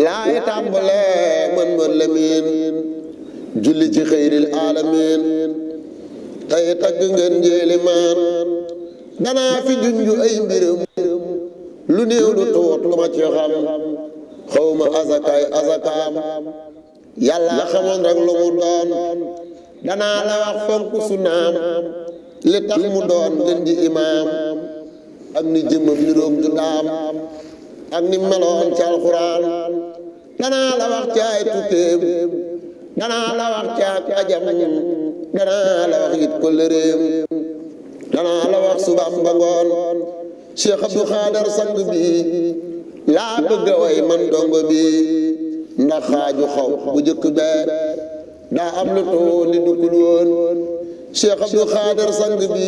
laay tàmbale mën lamin julli ci xëyril alamin tey tagg ngeen njéeli maan danaa fi junju ay mbirum lu néew lu tuut lu ma ci xam xawma azakaay azakaam yàlla xamoon rek lu mu doon danaa la wax fonk sunaam li tax mu doon gën ji imaam ak ni jëmmam ni roog ju daam ak ni meloon ci alxuraan danaa la wax ci ay tukkeem danaa la wax ci ak ajam danaa la wax it kóllëreem danaa la wax subaam ba ngoon Cheikh Abdou Khader sang bi laa bëgg a way man dongo bi ndax xaaju xaw bu jëkk bee daa am lu too li duggul woon Cheikh Abdou Khader sang bi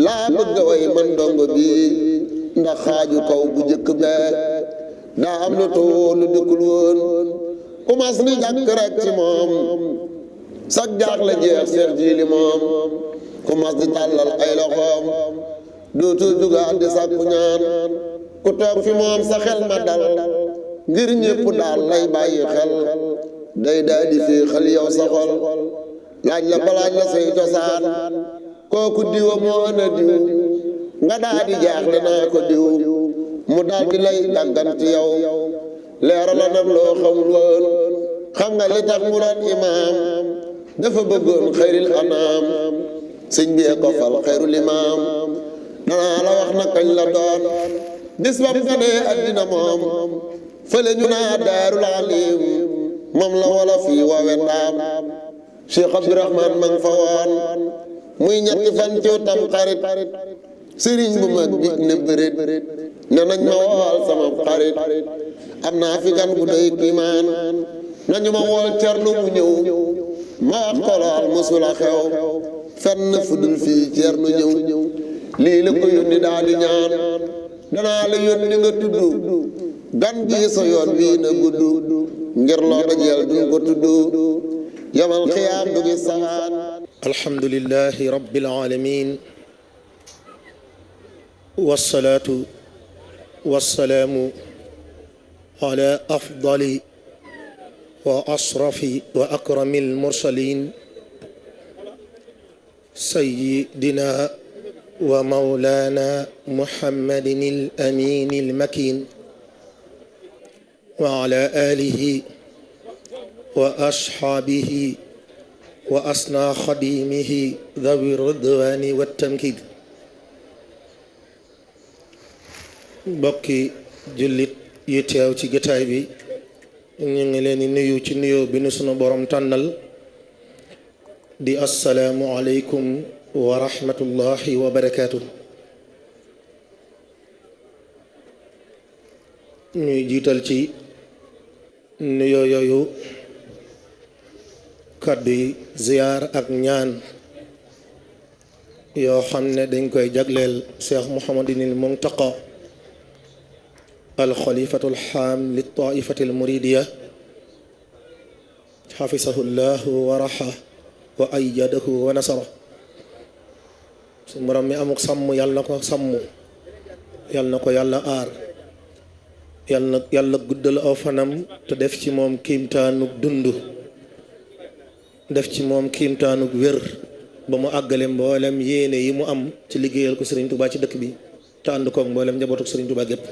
laa bëgg a way man dongo bi ndax xaaju kaw bu jëkk bee daa am lu too li duggul woon ku mas ni jàkk rek ci moom sag jaax la jeex seex jiili moom ku mas di tàllal ay loxoom dootul jugaat di sàkku ñaan ku toog fi moom sa xel ma dal ngir ñépp daal lay bàyyi xel day daa di fii xel yow sa xol laaj la balaaj la say cosaan kooku diwa moo ana diw nga daa di jaax danaa ko diw mu daal di lay dàgganti yow leera la nag loo xamul woon xam nga li tax mu doon imaam dafa bëggoon xayril anaam sëñ bi ko fal xayrul imaam danaa la wax na kañ la doon bis bam ganee addina moom fële ñu naa daarul alim moom la wala fii woowe ndaam Cheikh Abdourahman ma nga fa woon muy ñetti fan ciw tam xarit sëriñ bu mag bi ne bërit ne nañ ma wool sama xarit am naa fi gan gu doy kiimaan nañu ma wool cernu mu ñëw ma wax ko lool musula xew fenn fu dul fii cernu ñëw lii la ko yónni daal di ñaan danaa la yónni nga tudd gan gi sa yoon bii na gudd ngir loo dajeel duñ ko tudd yamal xiyaam du gis saxaan alhamdulillahi rabbil alamin wassalaatu wassalaamu ala afdali wa asrafi wa akrami almursalin sayyidina wa mawlana muhammadin al-amin al-makin wa ala alihi wa ashaabihi wa asna xadimihi dhawi ridwani wa tamkid bokki jullit yi teew ci jotaay bi ñu ngi leen di nuyu ci nuyoo bi nu sunu borom tànnal di assalaamu aleykum wa rahmatullahi wa barakaatu. ñuy jiital ci nuyoo yooyu kàddu yi ziyaar ak ñaan yoo xam ne dañ koy jagleel Cheikh Mouhamadinil Muntaqa al xalifatul xaam li taifatil muridiya xafisahu llahu wa raxa wa ayyadahu wa nasara su borom mi amuk sàmm yàlla na ko sàmm yàlla na ko yàlla aar yàlla guddal aw fanam te def ci moom kiimtaanug dund def ci moom kiimtaanug wér ba mu àggale mboolem yéene yi mu am ci liggéeyal ko Serigne Touba ci dëkk bi te ànd koog mboolem njabootuk Serigne Touba gépp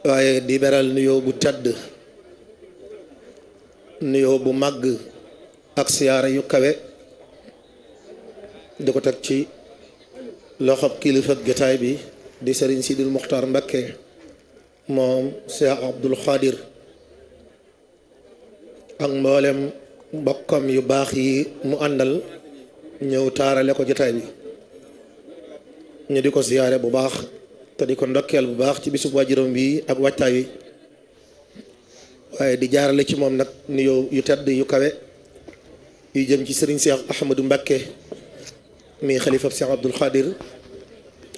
waaye di beral nuyoo bu tedd nuyoo bu màgg ak siyaara yu kawe di ko teg ci loxob kilifa jotaay bi di Serigne Sidil Muxtaar Mbakke moom Cheikh Abdoul Khadir ak mboolem mbokkam yu baax yi mu àndal ñëw taarale ko jotaay bi ñu di ko siyaare bu baax te di ko ndokkeel bu baax ci bisub waajuram bi ak waajtaay wi waaye di jaarale ci moom nag nuyoo yu tedd yu kawe yu jëm ci Serigne Cheikh Ahmadou Mbakke mi xalifab Cheikh Abdoul Khadir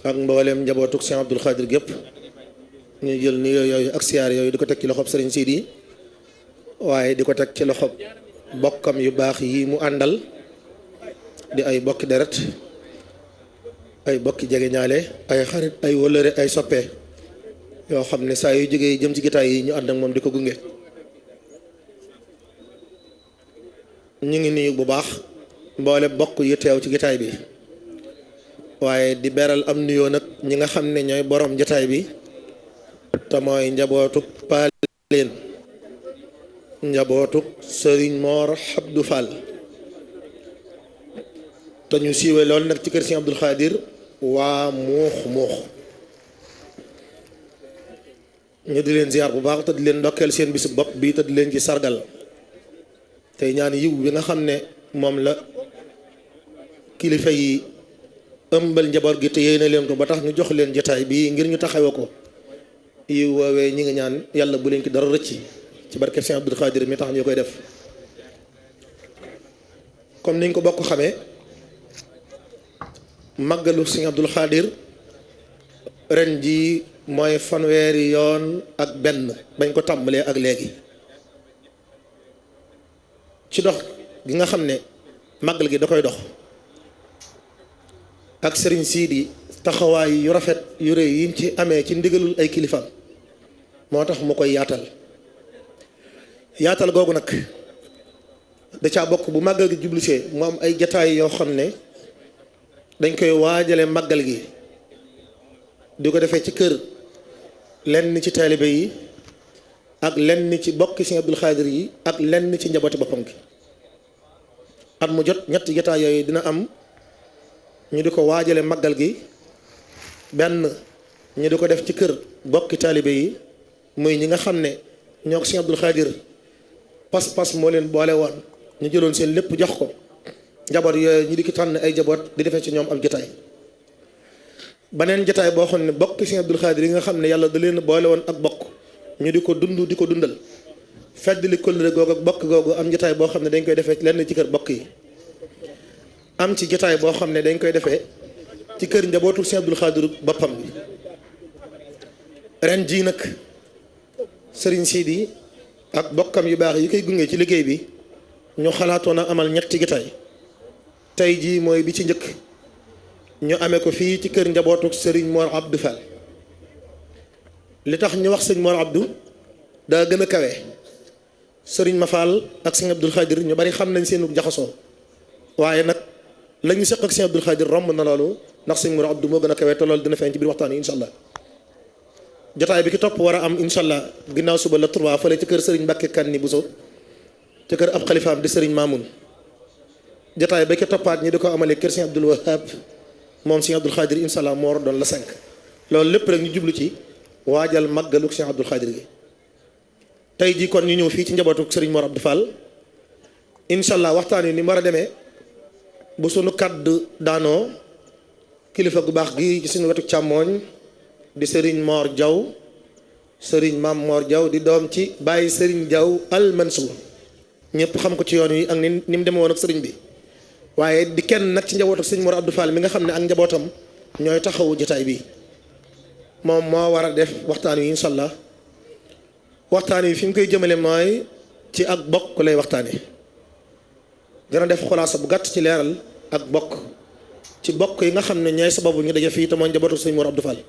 ak mboolem njabootuk Cheikh Abdoul Khadir gépp ñu jël nuyoo yooyu ak siyaar yooyu di ko teg ci loxob Serigne Sidi waaye di ko teg ci loxob bokkam yu baax yi mu àndal di ay bokki deret ay bokki jegeñaale ay xarit ay wëllëre ay soppe yoo xam ne saa yu jógee jëm ci gitaay yi ñu ànd ak moom di ko gunge. ñu ngi nuyu bu baax mboole bokk yi teew ci gitaay bi waaye di beral am nuyoo nag ñi nga xam ne ñooy borom gitaay bi te mooy njabootu Paaleen njabootu Sëriñ Moor Abdou Fall te ñu siiwee loolu nag ci kër Sëriñ Abdul Xaadir waa muux ñu di leen ziar bu baax te di leen ndokkeel seen bisu bopp bi te di leen ci sargal tey ñaan yiw bi nga xam ne moom la kilifa yi ëmbal njaboot gi te yéene leen ko ba tax ñu jox leen jotaay bii ngir ñu taxawe ko yiw woowee ñi ngi ñaan yàlla bu leen ci dara rëcc ci barke Sëriñ Abdul Xaadir mi tax ñu koy def. comme niñ ko bokk xamee màggalu Sëriñ Abdul Xaadir ren ji mooy fanweeri yoon ak benn bañ ko tàmbalee ak léegi ci dox gi nga xam ne màggal gi da koy dox ak sëriñ Sidi taxawaay yu rafet yu rëy yi ci amee ci ndigalul ay kilifaam moo tax mu koy yaatal googu nag da caa bokk bu màggal gi jublusee mu am ay jataay yoo xam ne dañ koy waajale màggal gi di ko defee ci kër lenn ci taalibe yi ak lenn ci bokki Sëriñ Abdul Xaadir yi ak lenn ci njabooti boppam gi at mu jot ñetti jotaay yooyu dina am ñu di ko waajale màggal gi benn ñu di ko def ci kër bokki taalibe yi muy ñi nga xam ne ñoo ko Sëriñ Abdul Xaadir pas-pas moo leen boole woon ñu jëloon seen lépp jox ko njaboot yooyu ñu di ki tànn ay njaboot di defee ci ñoom ab jotaay beneen jotaay boo xam ne bokki Sëriñ Abdul Xaadir yi nga xam ne yàlla da leen boole woon ak bokk ñu di ko dund di ko dundal fedd li kóllëre googu ak bokk googu am jotaay boo xam ne dañ koy defee lenn ci kër bokk yi am ci jotaay boo xam ne dañ koy defee ci kër njabootu Sëriñ Abdul Xaadir boppam bi ren jii nag sëriñ Sidi ak bokkam yu baax yi koy gunge ci liggéey bi ñu xalaatoon a amal ñetti jotaay tey jii mooy bi ci njëkk ñu amee ko fii ci kër njabootu sëriñ Mor Abdou Fall li tax ñu wax sëriñ Mor Abdou daa gën a kawe sëriñ Ma Fall ak Sëriñ Abdul Xaadir ñu bari xam nañ seenu jaxasoo waaye nag la ñu seq ak Sëriñ Abdul Xaadir romb na loolu ndax sëriñ Mor Abdou moo gën a kawe te loolu dina feeñ ci biir waxtaan yi incha allah jotaay bi ki topp war a am incha allah ginnaaw suba la 3 fële ci kër sëriñ Mbàkke Kanni Buso ci kër ab xalifaam di sëriñ Mamoun jotaay ba ki toppaat ñi di ko amalee kër Sëriñ Abdul Wahab moom Sëriñ Abdul Xaadir incha allah moo war doon la 5 loolu lépp rek ñu jublu ci waajal màggalu Sëriñ Abdul Xaadir gi tey jii kon ñu ñëw fii ci njabootu sëriñ Mor Abdou Fall incha allah waxtaan wi ni mu war a demee bu sunu kàddu daanoo kilifa gu baax gi ci suñu wetu càmmooñ di sëriñ Mor Diaw sëriñ Maam Mor Diaw di doom ci bàyyi sëriñ Diaw al Mansour ñëpp xam ko ci yoon wi ak ni mu demee woon ak sëriñ bi waaye di kenn nag ci njabootu sëriñ Mor Abdou Fall mi nga xam ne ak njabootam ñooy taxawu jotaay bi moom moo war a def waxtaan wi incha allah waxtaan wi fi mu koy jëmale mooy ci ak bokk lay waxtaane dana def xulaasa bu gàtt ci leeral ak bokk ci bokk yi nga xam ne ñooy sababu ñu daje fii te mooy njabootu sëriñ Mor Abdou Fall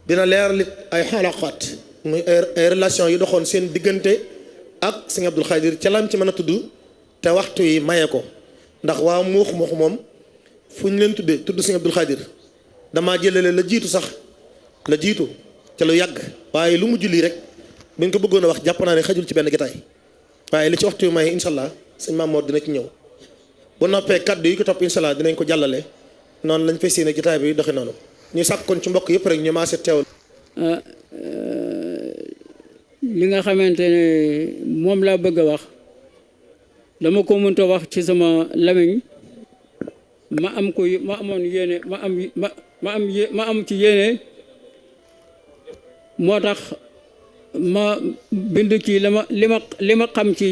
dina leeral it ay xalaqaat muy ay relation yu doxoon seen diggante ak Sëriñ Abdul Xaadir ca lam ci mën a tudd te waxtu yi maye ko ndax waa muux moom fu ñu leen tuddee tudd Sëriñ Abdul Xaadir damaa jëlale la jiitu sax la jiitu ca lu yàgg waaye lu mujj lii rek bi nga ko bëggoon a wax jàpp naa ne xajul ci benn jotaay waaye li ci waxtu yu maye incha allah sëñ Mamoor dina ci ñëw bu noppee kaddu yi ko topp incha allah dinañ ko jàllale noonu lañ fay séenee jotaay bi doxi noonu ñu sàkkoon ci mbokk yëpp rek ñu maase teewal. li nga xamante ne moom laa bëgg a wax dama ko mënta wax ci sama lamiñ ma am ko ma amoon yéene ma am ci yéene moo tax ma bind ci li ma xam ci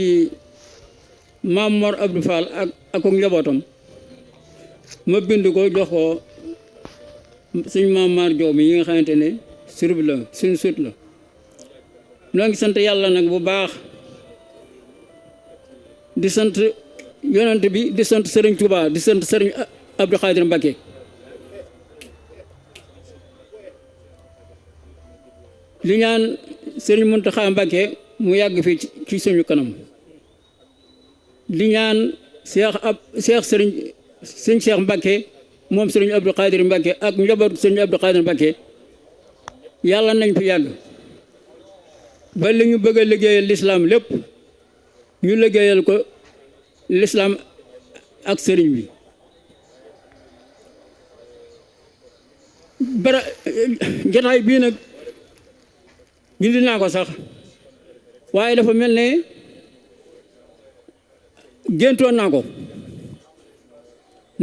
Maam Mor Abdou Fall ak njabootam ma bind ko jox ko suñ Maam Mar Joob mi yi nga xamante ne surb la suñ sut la noo ngi sant yàlla nag bu baax di sant yonent bi di sant Sëriñ Tuubaa di sant Sëriñ Abdou Khadir Mbacké li ñaan sëriñ Muntaxa Mbàkke mu yàgg fii ci suñu kanam li ñaan sëriñ Cheikh Mbàkke moom sëriñ Abdou Khadir Mbàkke ak njabootu sëriñ Abdou Khadir Mbàkke yàlla nañ fi yàgg ba li ñu bëgg a liggéeyal lislaam lépp ñu liggéeyal ko lislaam ak sëriñ bi jataay bii nag bind naa ko sax waaye dafa mel ne géntoon naa ko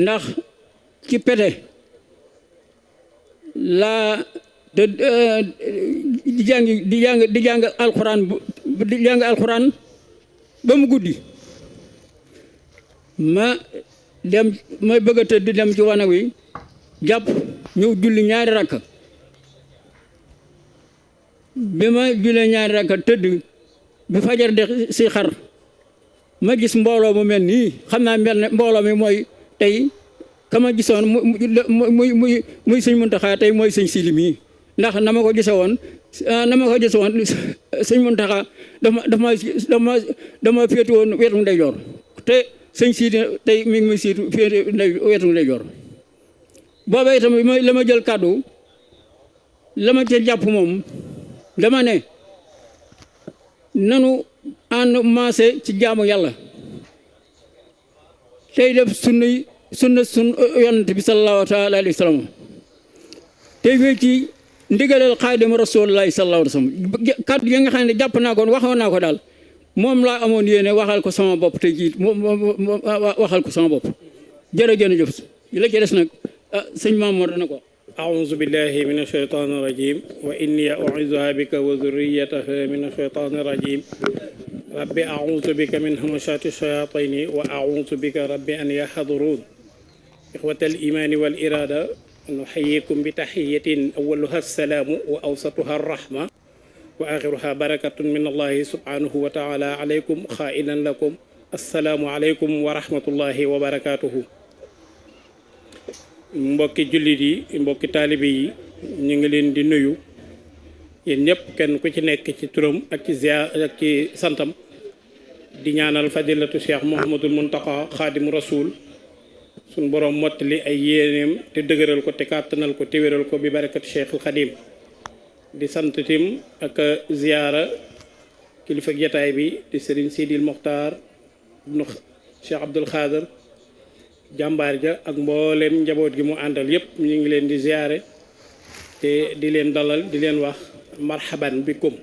ndax ci pete laa di jàng alxuraan ba mu guddi ma bëgg a tëdd dem ci wanag wi jàpp ñëw julli ñaari rakka bi ma jullee ñaari rakka tëdd bi fajar de si xar ma gis mbooloo mu mel nii xam naa mel ne mbooloo mi mooy tey kama gisoon muy sëñ Muntaxa tey mooy sëñ Sili mii ndax na ma ko gise woon sëñ Muntaxa dama féetu woon wetu ndeyjoor te sëñ Sili tey mi ngi muy siitu féetu wetu ndeyjoor booba itam la ma jël kàddu la ma ca jàpp moom dama ne nanu ànd maase ci jaamu yàlla tey def sunna yonent bi sallallahu taala alayhi wa sallam tey wéy ci ndigalal xaadimu rasulillahi sallallahu alayhi wa sallam kàddu yi nga xam ne jàpp naa ko waxoon naa ko daal moom laa amoon yéene waxal ko sama bopp te jiit waxal ko sama bopp jërëjëf la ci des nag sëñ Mamour dana ko أعوذ بالله من الشيطان الرجيم وإني أعوذها بك وذريتها من الشيطان الرجيم رب أعوذ بك من همشات الشياطين وأعوذ بك رب أن يحضرون إخوة الإيمان والإرادة نحييكم بتحية أولها السلام وأوسطها الرحمة وآخرها بركة من الله سبحانه وتعالى عليكم خائلا لكم السلام عليكم ورحمة الله وبركاته mbokki jullit yi mbokki taalibe yi ñu ngi leen di nuyu yéen ñëpp kenn ku ci nekk ci turam ak ci ziar ak ci santam di ñaanal fadilatu cheikh Mouhamadul Muntaqa xaadimu rasul suñ borom mottali ay yéeneem te dëgëral ko te kàttanal ko te wéral ko bi barakatu cheikhul xadim di sant tim ak ziara kilifa jataay bi di Serigne Sidil Mokhtar ibnu Cheikh Abdoul Khader jàmbaar ja ak mboolem njaboot gi mu àndal yépp ñu ngi leen di ziare te di leen dalal di leen wax marhaban bikum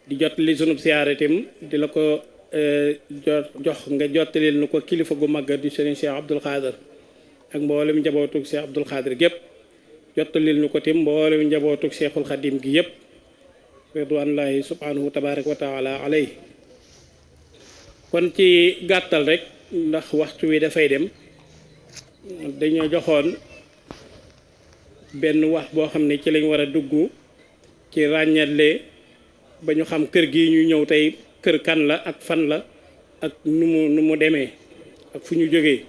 di jot li sunub ziare tim di la ko jox nga jottalil nu ko kilifa gu mag di Serigne Cheikh Abdoul Khader ak mboolem njabootug Cheikh Abdoul Khader gépp jottalil nu ko tim mboolem njabootug Cheikhul Khadim gi yépp ridwanullahi subhanahu tabarak wa taala alay kon ci gàttal rek ndax waxtu wi dafay dem dañoo joxoon benn wax boo xam ne ci lañ war a dugg ci ràññale ba ñu xam kër gi ñu ñëw tey kër kan la ak fan la ak nu mu demee ak fu ñu jógee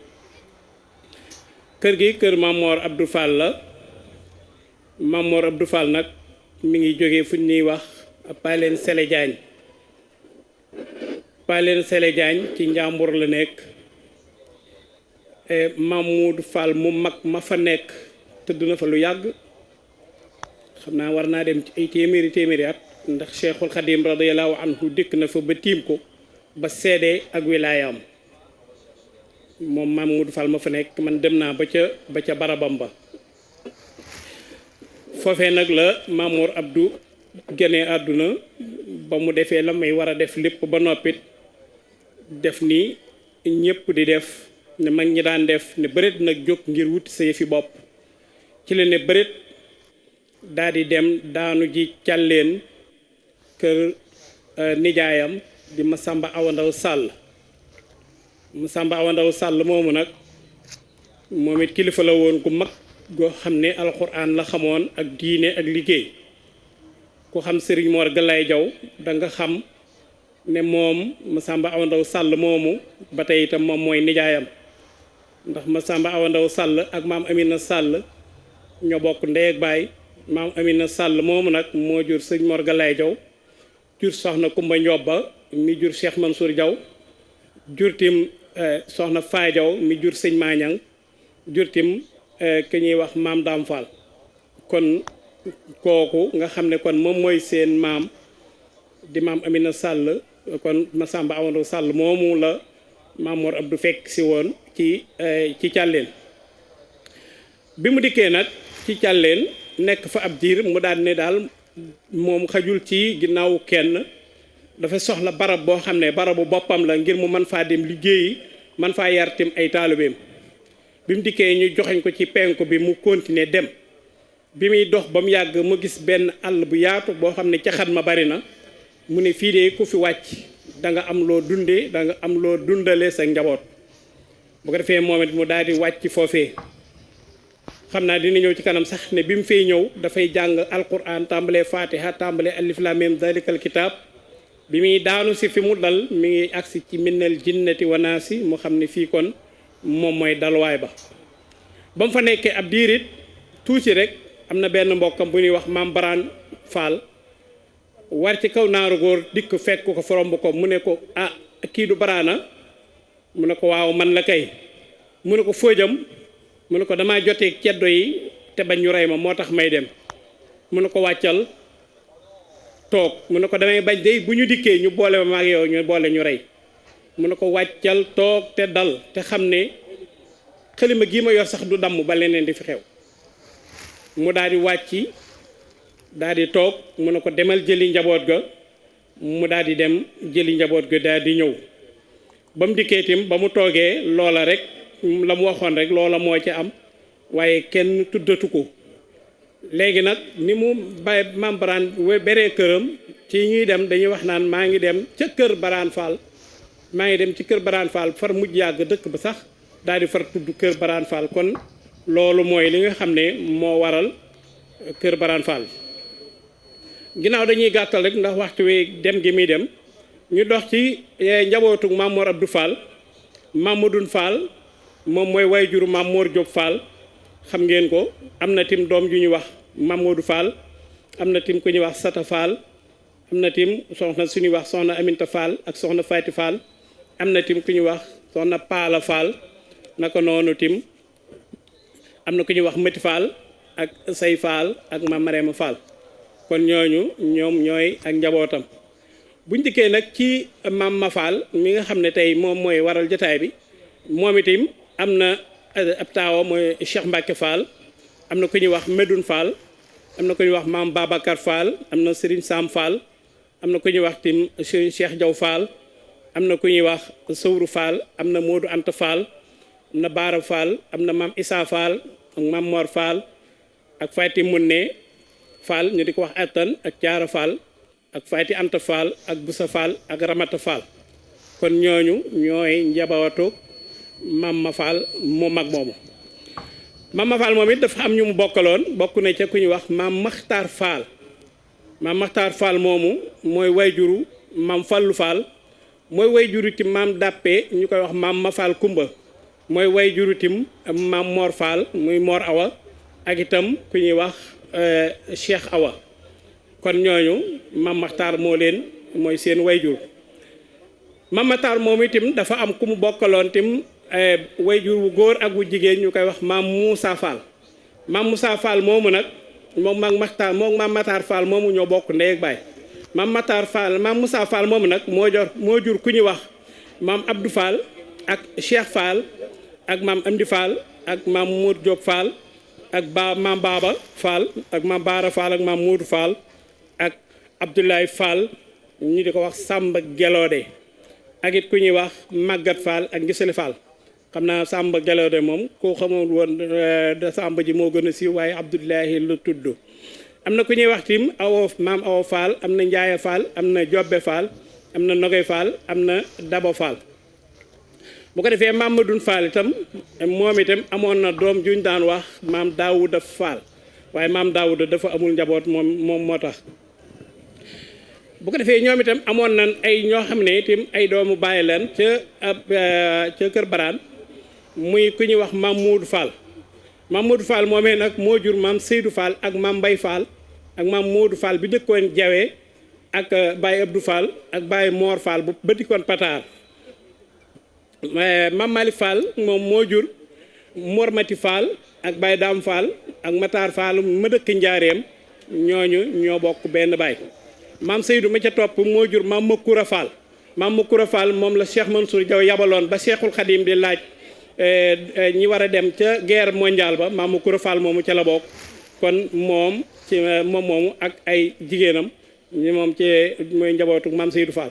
kër gi kër Mamor Abdou Fall la Mamor Abdou Fall nag mi ngi jógee fu ñuy wax Paleen Sele Diagne Paleen Sele Diagne ci Njàmbur la nekk Mamoud Fall mu mag ma fa nekk tëdd na fa lu yàgg xam naa war naa dem ci ay téeméeri at ndax Cheikhul Khadim radiyallahu anhu dikk na fa ba tiim ko ba seede ak wilaayam moom Mamoud Fall ma fa nekk man dem naa ba ca barabam ba foofee nag la Mamour Abdou génnee àdduna ba mu defee la may war a def lépp ba noppit def ni ñëpp di def ne mag ñi daan def ne bëreet nag jóg ngir wuti sa yëfi bopp ci la ne bëreet daal di dem daanu ji càlleen kër nijaayam di Masamba Awandaw Sall Masamba Awandaw Sall moomu nag moom it kilifa la woon ku mag goo xam ne alxuraan la xamoon ak diine ak liggéey ku xam Serigne Mor Galaye Jaw da nga xam ne moom Masamba Awandaw Sall moomu ba tey itam moom mooy nijaayam ndax Masamba Awandaw Sall ak maam Amina Sall ñoo bokk ndey ak baay maam Amina Sall moomu nag moo jur sëñ Mor Galaye Jaw jur soxna Kumba Njobba mi jur Cheikh Mansour Jaw jur tim soxna Faay Jaw mi jur sëñ Maañang jur tim ki ñuy wax maam Daam Fall kon kooku nga xam ne kon moom mooy seen maam di maam Amina Sall kon Masamba Amadou Sall moomu la maam Mor Abdou fekk si woon ci càlleen bi mu dikkee nag ci càlleen nekk fa ab diir mu daal ne daal moom xajul ci ginnaaw kenn dafa soxla barab boo xam ne barabu boppam la ngir mu mën faa dem liggéeyi man faa yar tim ay taalibeem bi mu dikkee ñu joxeñ ko ci penku bi mu continuer dem bi muy dox ba mu yàgg mu gis benn àll bu yaatu boo xam ne caxat ma bari na mu ne fii de ku fi wàcc da nga am loo dundee da nga am loo dundale sa njaboot bu ko defee moom it mu daal di wàcc foofee xam naa dina ñëw ci kanam sax ne bi mu fay ñëw dafay jàng alquran tàmbalee fatiha tàmbalee alif lam mim dalikal kitab bi muy daanu si fi mu dal mi ngi agsi ci minnal jinnati wanaasi mu xam ne fii kon moom mooy dalwaay ba ba mu fa nekkee ab diirit tuuti rek am na benn mbokkam bu ñuy wax maam Baraan Fall war ci kaw naaru góor dikk fekk ko foromb ko mu ne ko ah kii du Baraana mu ne ko waaw man la kay mu ne ko fóojam mu ne ko damaa jotee ceddo yi te bañ ñu rey ma moo tax may dem mu ne ko wàccal toog mu ne ko damay bañ dey bu ñu dikkee ñu boole ma maag yow ñu boole ñu rey mu ne ko wàccal toog te dal te xam ne xalima gii ma yor sax du damm ba leneen di fi xew mu daal di wàcc daal di toog mu ne ko demal jëli njaboot ga mu daal di dem jëli njaboot ga daal di ñëw ba mu dikkee tim ba mu toogee loola rek la mu waxoon rek loola moo ci am waaye kenn tuddatu ko léegi nag ni mu bay maam Baraan beree këram ci ñuy dem dañuy wax naan maa ngi dem ca kër Baraan Fall maa ngi dem ci kër Baraan Fall far mujj yàgg dëkk ba sax daal di far tudd kër Baraan Fall kon loolu mooy li nga xam ne moo waral kër Baraan Fall ginnaaw dañuy gàttal rek ndax waxtu wi dem gi muy dem ñu dox ci njabootu Maam Mor Abdou Fall Mamadou Fall moom mooy wayjuru Maam Mor Diop Fall xam ngeen ko am na tim doom ju ñuy wax Mamadou Fall am na tim ku ñuy wax Sata Fall am na tim soxna suñuy wax soxna Aminta Fall ak soxna Fayti Fall am na tim ku ñuy wax soxna Paala Fall naka noonu tim am na ku ñuy wax Mati Fall ak Say Fall ak Maam Marema Fall kon ñooñu ñoom ñooy ak njabootam buñ dikkee nag ci Maam Ma Fall mi nga xam ne tey moom mooy waral jotaay bi moom itam am na ab taawa mooy Cheikh Mbacke Fall am na ku ñuy wax Medoune Fall am na ku ñuy wax Maam Babacar Fall am na Serigne Sam Fall am na ku ñuy wax tim Serigne Cheikh Diaw Fall am na ku ñuy wax Sowru Fall am na Modou Anta Fall am na Baara Fall am na Maam Issa Fall ak Maam Mor Fall ak Fayti Munne Fall ñu di ko wax Attan ak Jaara Fall ak Fayti Anta Fall ak Busa Fall ak Ramata Fall kon ñooñu ñooy njabootu Maam Ma Fall mu mag moomu Maam Ma Fall moom it dafa am ñu mu bokkaloon bokk na ca ku ñuy wax Maam Maxtaar Fall Maam Maxtaar Fall moomu mooy wayjuru Maam Fallu Fall mooy wayjuru tim Maam Dàppe ñu koy wax Maam Ma Fall Kumba mooy wayjuru tim Maam Mor Fall muy Mor Awa ak itam ku ñuy wax Cheikh Awa kon ñooñu Maam Maxtaar moo leen mooy seen wayjur Maam Maxtaar moom itam dafa am ku mu bokkaloon tim wayjur wu góor ak wu jigéen ñu koy wax Maam Moussa Fall Maam Moussa Fall moomu nag moom Maam Maxtaar moom Maam Maxtaar Fall moomu ñoo bokk ndey ak baay Maam Maxtaar Fall Maam Moussa Fall moomu nag moo jur ku ñuy wax Maam Abdou Fall ak Cheikh Fall ak Maam Amdi Fall ak Maam Mour Diop Fall ak Maam Baba Fall ak Maam Baara Fall ak Maam Modou Fall ak Abdoulaye Fall ñu di ko wax Samba Geloode ak it ku ñuy wax Magat Fall ak Ngisali Fall xam naa Samba Geloode moom koo xamul woon da Samba ji moo gën a siiw waaye Abdoulaye la tudd am na ku ñuy wax tim Maam Awa Fall am na Ndiaye Fall am na Jobbe Fall am na Nogoy Fall am na Dabo Fall bu ko defee Maam Madoune Fall itam moom itam amoon na doom juñ daan wax Maam Daawuda Fall waaye Maam Daawuda dafa amul njaboot moom moo tax bu ko defee ñoom itam amoon nañ ay ñoo xam ne itam ay doomu bàyyi leen ca kër Baraan muy ku ñuy wax Maam Muudu Fall maam Modou Fall moomee nag moo jur maam Seydou Fall ak maam Mbay Fall ak maam Modou Fall bi dëkkoon Jawe ak Baye Abdou Fall ak Baye Mor Fall bu ba dikkoon Pataar maam Malick Fall moom moo jur Mor Mati Fall ak Baye Dame Fall ak Matar Fall ma dëkk Njaareem ñooñu ñoo bokk benn baay maam Seydou ma ca topp moo jur maam Makoura Fall maam Makoura Fall moom la Cheikh Mansour Diaw yabaloon ba Cheikhul Khadim di laaj ñi war a dem ca guerre mondiale ba maam Makoura Fall moomu ca la bokk kon moom ci moom moomu ak ay jigéenam ñi moom ci mooy njabootu maam Seydou Fall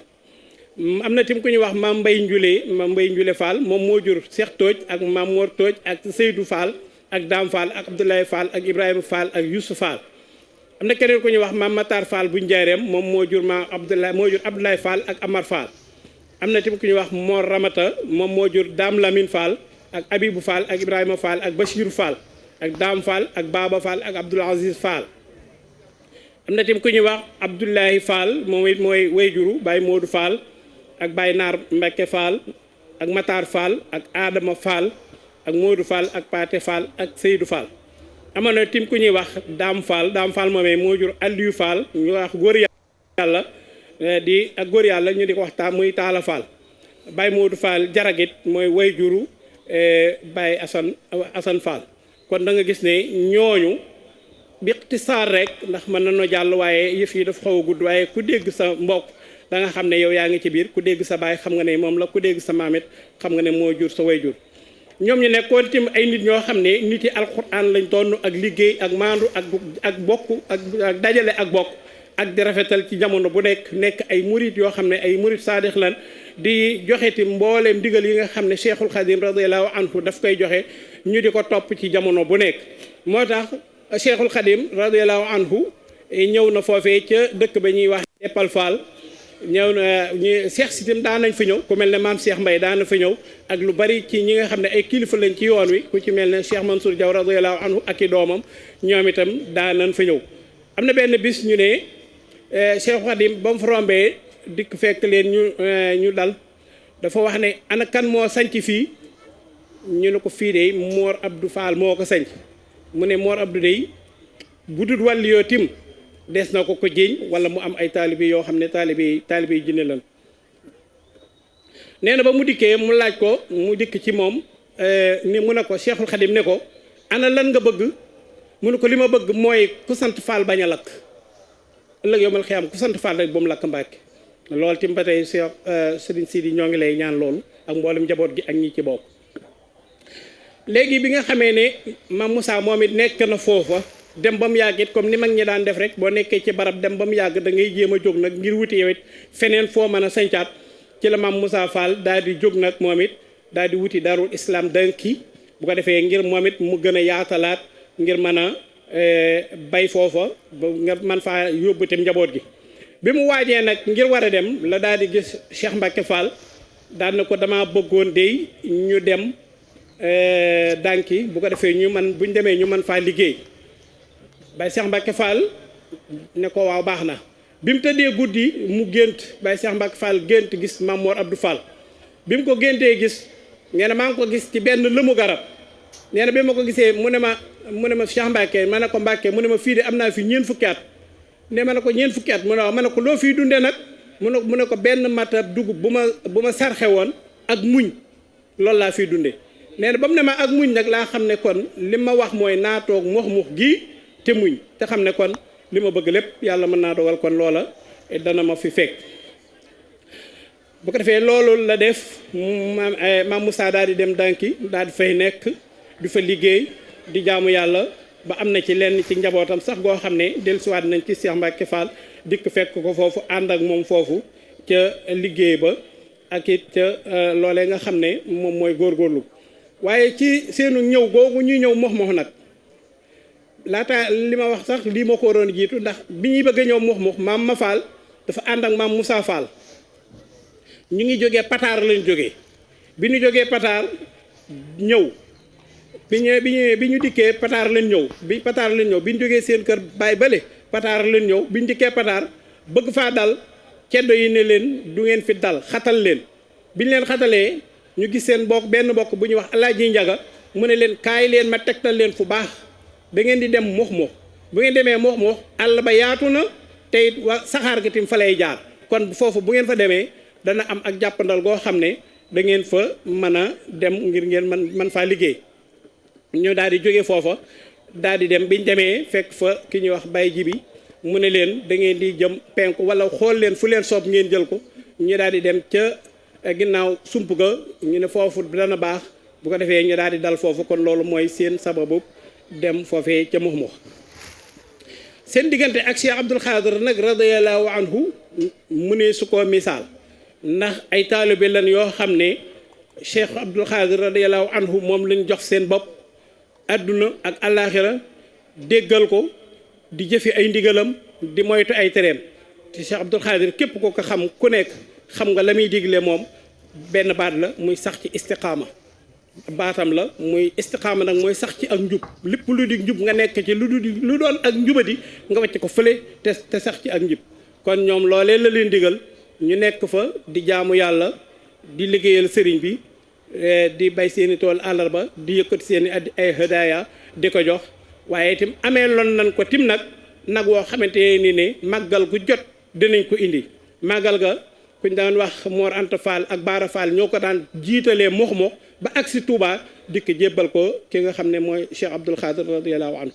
am na tim ku ñuy wax maam Mbay Njule Fall moom moo jur Cheikh Tooj ak maam Mor Tooj ak Seydou Fall ak Dame Fall ak Abdoulaye Fall ak Ibrahima Fall ak Youssou Fall am na keneen ku ñuy wax maam Matar Fall bu Njaareem moom moo jur maam Abdoulaye Fall ak Amar Fall am na tim ku ñuy wax Mor Ramata moom moo jur Dame Lamine Fall ak Abibou Fall ak Ibrahima Fall ak Bachirou Fall ak Dame Fall ak Baba Fall ak Abdoul Aziz Fall am na tim ku ñuy wax Abdoulaye Fall moom it mooy wayjuru Baye Modou Fall ak Baye Naar Mbacke Fall ak Matar Fall ak Adama Fall ak Modou Fall ak Paté Fall ak Seydou Fall amoon na tim ku ñuy wax Dame Fall moomee moo jur Aliou Fall ñu wax góor yàlla di ak góor yàlla ñu di ko wax muy Taala Fall Baye Modou Fall jaragit mooy way juru Baye Assane Fall kon da nga gis ne ñooñu bi ixtisaar rek ndax mën na noo jàll waaye yëf yi dafa xaw a gudd waaye ku dégg sa mbokk da nga xam ne yow yaa ngi ci biir ku dégg sa baay xam nga ne moom la ku dégg sa maamit xam nga ne moo jur sa way jur ñoom ñu nekkoon tim ay nit ñoo xam ne nit yi alxuraan lañ doon ak liggéey ak maandu ak bokk ak dajale ak bokk ak di rafetal ci jamono bu nekk ay murit yoo xam ne ay murit saadix lan di joxe ti mbooleem ndigal yi nga xam ne Cheikhul Khadim radiyallahu anhu daf koy joxe ñu di ko topp ci jamono bu nekk moo tax Cheikhul Khadim radiyallahu anhu ñëw na foofee ca dëkk ba ñuy wax Eppal Fall ñëw na ñu Cheikh Sitim daan nañ fa ñëw ku mel ne maam Cheikh Mbaye daan na fa ñëw ak lu bari ci ñi nga xam ne ay kilifa lañ ci yoon wi ku ci mel ne Cheikh Mansour Diaw radiyallahu anhu ak i doomam ñoom itam daan nañ fa ñëw am na benn bis ñu ne Cheikh Khadim ba mu fa rombee dikk fekk leen ñu dal dafa wax ne ana kan moo sanc fii ñu ne ko fii de Mor Abdou Fall moo ko sanc mu ne Mor Abdou dey bu dul wàlli yoo tim des na ko jéeñ wala mu am ay taalibe yoo xam ne taalibe yi jinne lan nee na ba mu dikkee mu laaj ko mu dikk ci moom ni mu ne ko Cheikhul Khadim ne ko ana lan nga bëgg mu ne ko li ma bëgg mooy ku sant Fall bañ a lakk ëllëg yomal xiyam ku sant Fall rek ba mu lakk Mbàkke loolu tim ba tey Cheikh Serigne Sidi ñoo ngi lay ñaan loolu ak mboolem njaboot gi ak ñi ci bokk léegi bi nga xamee ne Mame Moussa moom it nekk na foofa dem ba mu yàgg it comme ni mag ñi daan def rek boo nekkee ci barab dem ba mu yàgg da ngay jéem a jóg nag ngir wuti yow it feneen foo mën a sañcaat ci la Mame Moussa Fall daal di jóg nag moom it daal di wuti Darul Islam Danki bu ko defee ngir moom it mu gën a yaatalaat ngir mën a bay foofa ba nga man faa yóbbu itam njaboot gi bi mu waajee nag ngir war a dem la daal di gis Cheikh Mbacke Fall daal na ko dama bëggoon dey ñu dem Danki bu ko defee buñ demee ñu mën faa liggéey Baye Cheikh Mbacke Fall ne ko waaw baax na bi mu tëddee guddi mu gént Baye Cheikh Mbacke Fall gént gis Mame Mor Abdou Fall bi mu ko géntee gis nee na maa ngi ko gis ci benn lëmu garab nee na bi ma ko gisee mu ne ma Cheikh Mbacke ma ne ko Mbacke mu ne ma fii de am naa fi ñeent fukki at ne ma ne ko ñeent fukki at mu ne waaw ma ne ko loo fii dundee nag mu ne ko benn matab dugub bu ma sarxe woon ak muñ loolu laa fiy dundee nee na ba mu ne ma ak muñ nag laa xam ne kon li ma wax mooy naa toog mux gii te muñ te xam ne kon li ma bëgg lépp yàlla mën naa dogal kon loola dana ma fi fekk bu ko defee loolu la def Mame Moussa daal di dem Danki daal di fay nekk di fa liggéey di jaamu yàlla ba am na ci lenn ci njabootam sax goo xam ne dellusiwaat nañ ci Cheikh Mbacke Fall dikk fekk ko foofu ànd ak moom foofu ca liggéey ba ak it ca loolee nga xam ne moom mooy góorgóorlu waaye ci seenu ñëw googu ñuy ñëw mox nag laata li ma wax sax lii moo ko waroon jiitu ndax bi ñuy bëgg a ñëw mox Mame Ma Fall dafa ànd ak Mame Moussa Fall ñu ngi jógee Pataar lañ jógee bi ñu jógee Pataar ñëw bi ñu dikkee Pataar lañ ñëw bi ñu jógee seen kër baay bale Pataar lañ ñëw bi ñu dikkee Pataar bëgg faa dal ceddo yi ne leen du ngeen fi dal xatal leen bi ñu leen xatalee ñu gis seen benn bokk bu ñuy wax Alaaji Njaga mu ne leen kaay leen ma tegtal leen fu baax da ngeen di dem mux bu ngeen demee mux àll ba yaatu na te it wa saxaar gi tim fa lay jaar kon foofu bu ngeen fa demee dana am ak jàppandal goo xam ne da ngeen fa mën a dem ngir ngeen man faa liggéey ñu daal di jóge foofa daal di dem biñ demee fekk fa ki ñuy wax Baye Jibi mu ne leen da ngeen di jëm penku wala xool leen fu leen soob ngeen jël ko ñu daal di dem ca ginnaaw sump ga ñu ne foofu dana baax bu ko defee ñu daal di dal foofu kon loolu mooy seen sababu dem foofee ca mux seen diggante ak Cheikh Abdoul Khadir nag radiyallahu anhu mu ne su ko misaal ndax ay taalibe lan yoo xam ne Cheikh Abdoul Khadir radiyallahu anhu moom lañ jox seen bopp adduna ak àllaaxira déggal ko di jëfe ay ndigalam di moytu ay tereem te Cheikh Abdoul Khadir képp ko ko xam ku nekk xam nga la muy digle moom benn baat la muy sax ci istiqaama baatam la muy istiqaama nag mooy sax ci ak njub lépp lu di njub nga nekk ci lu doon ak njubadi nga wàcc ko fële te sax ci ak njub kon ñoom loolee la leen digal ñu nekk fa di jaamu yàlla di liggéeyal sëriñ bi di bay seeni tool àllarba di yëkkati seeni ay hadaaya di ko jox waaye itam amee loon nañ ko tim nag woo xamante ni ne màggal gu jot dinañ ko indi màggal ga kuñ daan wax Mor Anta Fall ak Baara Fall ñoo ko daan jiitalee mox ba agsi Touba dikk jébbal ko ki nga xam ne mooy Cheikh Abdoul Khadir radiyallahu anhu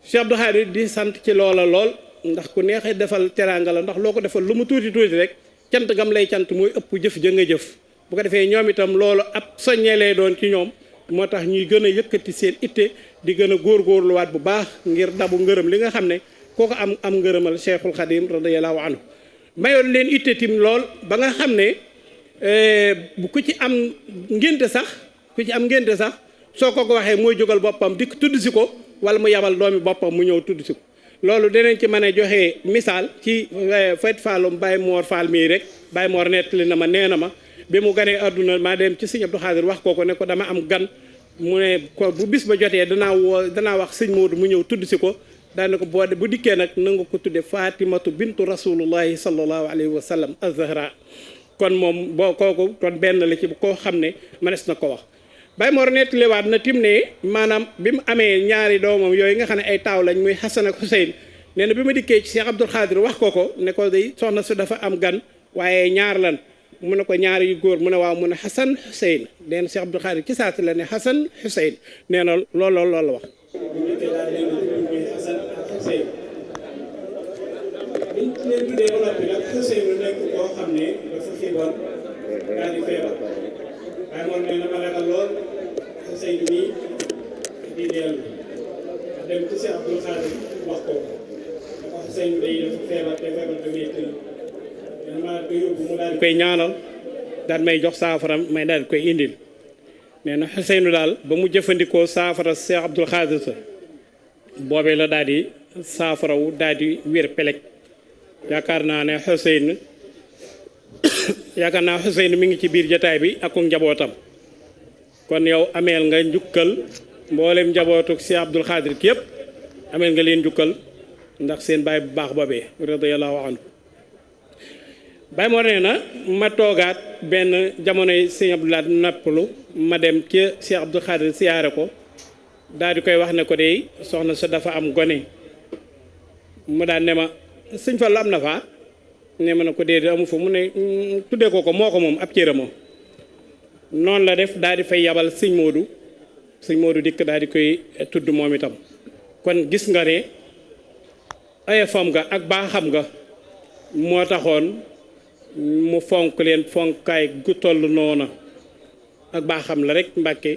Cheikh Abdoul Khadir di sant ci loola lool ndax ku neexee defal teraanga la ndax loo ko defal lu mu tuuti rek cant gam lay cant mooy ëpp jëf ja nga jëf bu ko defee ñoom itam loolu ab soññee lay doon ci ñoom moo tax ñuy gën a yëkkati seen itte di gën a góorgóorluwaat bu baax ngir dabu ngërëm li nga xam ne kooku am ngërëmal Cheikhul Khadim radiyallahu anhu mayoon leen itte tim lool ba nga xam ne bu ku ci am ngénte sax soo ko waxee mooy jógal boppam dikk tudd si ko wala mu yabal doomi boppam mu ñëw tudd si ko loolu dinañ ci mën a joxe misaal ci Fayt Fallum Baye Mor Fall mii rek Baye Mor nettali na ma nee na ma bi mu ganee àdduna maa dem ci sëñ Abdou Khadir wax ko ne ko dama am gan mu ne ko bu bis ba jotee danaa wax sëñ Modou mu ñëw tudd si ko daane ko bu dikkee nag na nga ko tudde Fatimatu bintu rasulullahi sallallahu alayhi wa sallam az-Zahra kon moom boo kooku kon benn la ci koo xam ne mënees na ko wax Baye Mor nettaliwaat na tim ne maanaam bi mu amee ñaari doomam yooyu nga xam ne ay taaw lañ muy Hassan ak Hussein nee na bi ma dikkee ci Cheikh Abdoul Khadir wax ko ne ko day soxna su dafa am gan waaye ñaar lan mu ne ko ñaar yu góor mu ne waaw mu ne Hassan Hussein nee na Cheikh Abdoul Khadir ci saati la ne Hassan Hussein nee na loolu la wax biñ leen tuddee ba noppi nag Ousseynou nekk koo xam ne dafa xiiboon daal di feebar waaye moom nee na ma ragal lool Ousseynou nii di dellu dem ci Cheikh Abdoul Khadir wax ko dafa Ousseynou day dafa feebar te feebar da métti na ma ko yóbbu mu daal di koy ñaanal daal may jox saafaram may daal di koy indil nee na Ousseynou daal ba mu jëfandikoo saafara Cheikh Abdoul Khadir sa boobee la daal di saafarawu daal di wér pelek yaakaar naa Ousseynou mi ngi ci biir jataay bi ak njabootam kon yow ameel nga njukkal mboolem njabootuk Cheikh Abdoul Khadir ki yëpp ameel nga leen njukkal ndax seen baay bu baax boobee radiyallahu anhu Baye Mor nee na ma toogaat benn jamonoy Sëñ Abdoulaye nappalu ma dem ci Cheikh Abdoul Khadir siyaare ko daal di koy wax ne ko de soxna sa dafa am gone mu daan ne ma sëñ Fallu am na faa ne ma ne ko déedéet amu fa mu ne tuddee ko moo ko moom ab cëra moom noonu la def daal di fay yabal sëñ Modou dikk daal di koy tudd moom itam kon gis nga ne ayefam nga ak baaxam nga moo taxoon mu fonk leen fonkaay gu toll noona ak baaxam la rek Mbàkke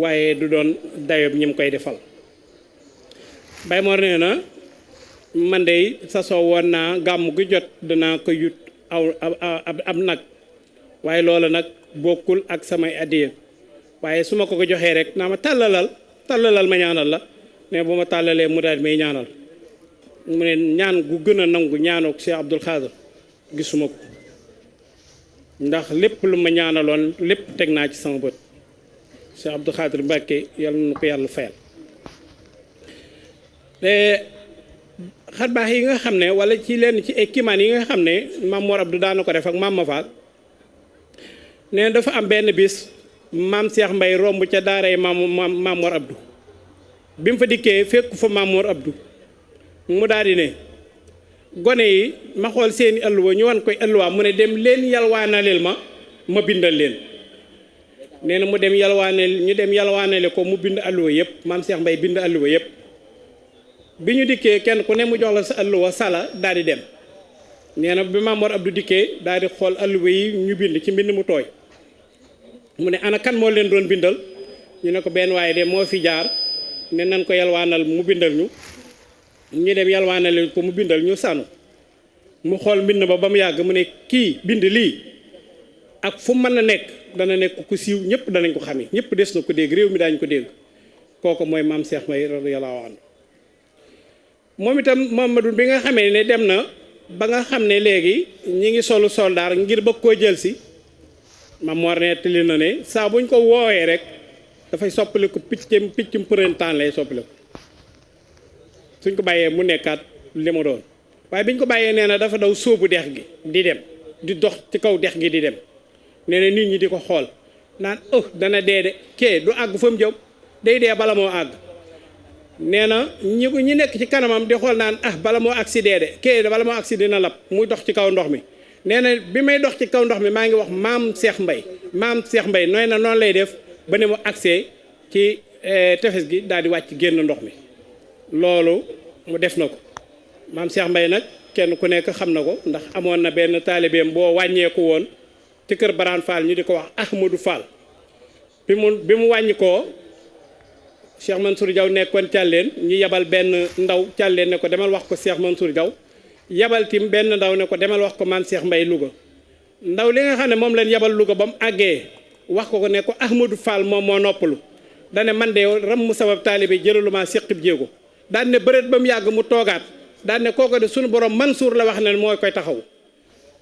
waaye du doon dayob ñi mu koy defal Baye Mor nee na man de sasoo woon naa gàmm gu jot danaa ko yut ab nag waaye loola nag bokkul ak samay addiya waaye su ma ko joxee rek naa ma tàllalal ma ñaanal la ne bu ma tàllalee mu daal may ñaanal mu ne ñaan gu gën a nangu ñaanook Cheikh Abdoul Khadir gisuma ko ndax lépp lu ma ñaanaloon lépp teg naa ci sama bët Cheikh Abdoul Khadir Mbàkke yàlla na ko yàlla fayal xar baax yi nga xam ne wala ci lenn ci ay kiimaan yi nga xam ne Maam Mor Abdou daana ko def ak Maam Ma Fall nee dafa am benn bis maam Cheikh Mbay romb ca daaray maam Mor Abdou bi mu fa dikkee fekk fa maam Mor Abdou mu daal di ne gone yi ma xool seeni alluwa ñu wan koy alluwa mu ne dem leen yalwaanaleel ma bindal leen nee na mu dem ñu dem yalwaanale ko mu bind alluwa yëpp maam Cheikh Mbay bind alluwa yëpp bi ñu dikkee kenn ku ne mu jox la sa alluwa sala daal di dem nee na bi maam Mor Abdou dikkee daal di xool alluwa yi ñu bind ci mbind mu tooy mu ne ana kan moo leen doon bindal ñu ne ko benn waaye de moo fi jaar ne nan ko yalwaanal mu bindal ñu dem yalwaanal ko mu bindal ñu sànnu mu xool mbind ba mu yàgg mu ne kii bind lii ak fu mën a nekk dana nekk ku siiw ñëpp danañ ko xamee ñëpp des na ko dégg réew mi daañu ko dégg kooku mooy maam Cheikh Mbay radiyallahu anhu moom itam Mamadou bi nga xamee ne dem na ba nga xam ne léegi ñi ngi solu soldaar ngir bëgg koo jël si Maam Mor nettali na ne saa buñ ko woowee rek dafay soppaliku piccum printemps lay soppaliku suñ ko bàyyee mu nekkaat li mu doon waaye biñ ko bàyyee nee na dafa daw sóobu dex gi di dem di dox ci kaw dex gi di dem nee na nit ñi di ko xool naan dana dee de kee du àgg fa mu jëm day dee bala moo àgg nee na ñi nekk ci kanamam di xool naan bala moo agsi dee de kee bala moo agsi dina lab muy dox ci kaw ndox mi nee na bi may dox ci kaw ndox mi maa ngi wax maam Cheikh Mbay nooy na noonu lay def ba ne mu agsee ci tefes gi daal di wàcc génn ndox mi loolu mu def na ko maam Cheikh Mbay nag kenn ku nekk xam na ko ndax amoon na benn taalibeem boo wàññeeku woon ci kër Baraan Fall ñu di ko wax Ahmadou Fall bi mu wàññi koo Cheikh Mansour Diaw nekkoon càlleen ñu yebal benn ndaw càlleen ne ko demal wax ko Cheikh Mansour Diaw yebal tim benn ndaw ne ko demal wax ko maam Cheikh Mbay Louga ndaw li nga xam ne moom leen yebal Louga ba mu àggee wax ko ne ko Ahmadou Fall moom moo noppalu dane man de ram mu sabab taalibe jëlaluma séqib jéego daan ne bëreet ba mu yàgg mu toogaat daan ne kooko de suñu borom Mansour la wax ne mooy koy taxaw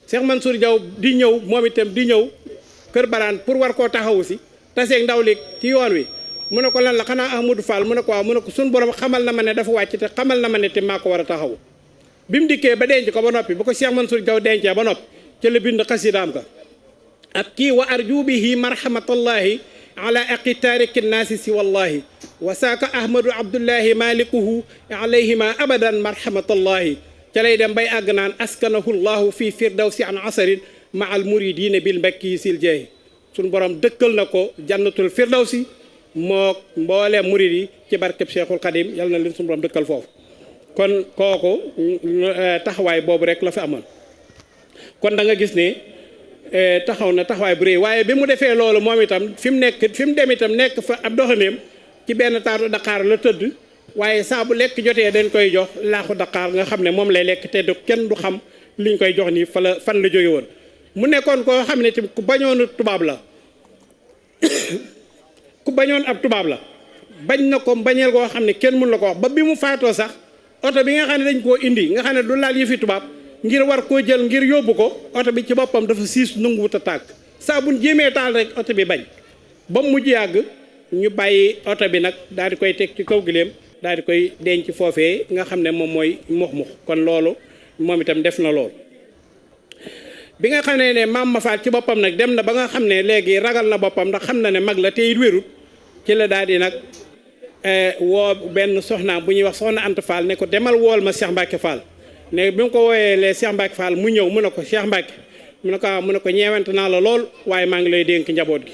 Cheikh Mansour Diaw di ñëw moom itam di ñëw kër Baraan pour war koo taxawu si taseeg ndaw li ci yoon wi mu ne ko lan la xanaa Ahmadou Fall mu ne ko waaw mu ne ko suñu borom xamal na ma ne dafa wàcc te xamal na ma ne te maa ko war a taxaw bi mu dikkee ba denc ko ba noppi bu ko Cheikh Mansour Diaw dencee ba noppi ca la bind xasidaam ka ak kii wa arju bihi marhamatallahi ala aqi taariki naasi si wallahi wa saaka ahmadou abdullahi malikuhu alayhima abadan marhamatallahi ca lay dem bay àgg naan askanahu llahu fii firdawsi an asarin ma al muridina bil mbakki sil jeeyi suñ borom dëkkal na ko jannatul firdawsi moo mboolee murid yi ci barkeb Cheikhul Khadim yàlla na leen suñu borom dëkkal foofu kon kooku taxawaay boobu rek la fi amoon kon da nga gis ne taxaw na taxawaay bu rëy waaye bi mu defee loolu moom itam fi mu dem itam nekk fa ab doxaneem ci benn taatu Dakar la tëdd waaye saa bu lekk jotee dañ koy jox laaxu Dakar nga xam ne moom lay lekk te du kenn du xam liñ koy jox nii fan la jóge woon mu nekkoon koo xam ne tamit ku bañoon tubaab la ku bañoon ab tubaab la bañ na ko bañeel koo xam ne kenn mun la ko wax ba bi mu faatoo sax oto bi nga xam ne dañ koo indi nga xam ne du laal yëfi tubaab ngir war koo jël ngir yóbbu ko oto bi ci boppam dafa siis nanguwut a tàkk saa buñ jéemee taal rek oto bi bañ ba mu mujj yàgg ñu bàyyi oto bi nag daal di koy teg ci kaw gileem daal di koy denc foofee nga xam ne moom mooy mux kon loolu moom itam def na lool. bi nga xam ne maam ma faat ci boppam nag dem na ba nga xam ne léegi ragal na boppam ndax xam na ne mag la te it wérut ci la daal di nag woo benn soxna bu ñuy wax soxna Anta Fall ne ko demal wool ma Cheikh Mbacke Fall. ne bi mu ko wooyee les Cheikh Mbacke Fall mu ñëw mu ne ko Cheikh Mbacke mu ne ko ñeewante naa la lool waaye maa ngi lay dénk njaboot gi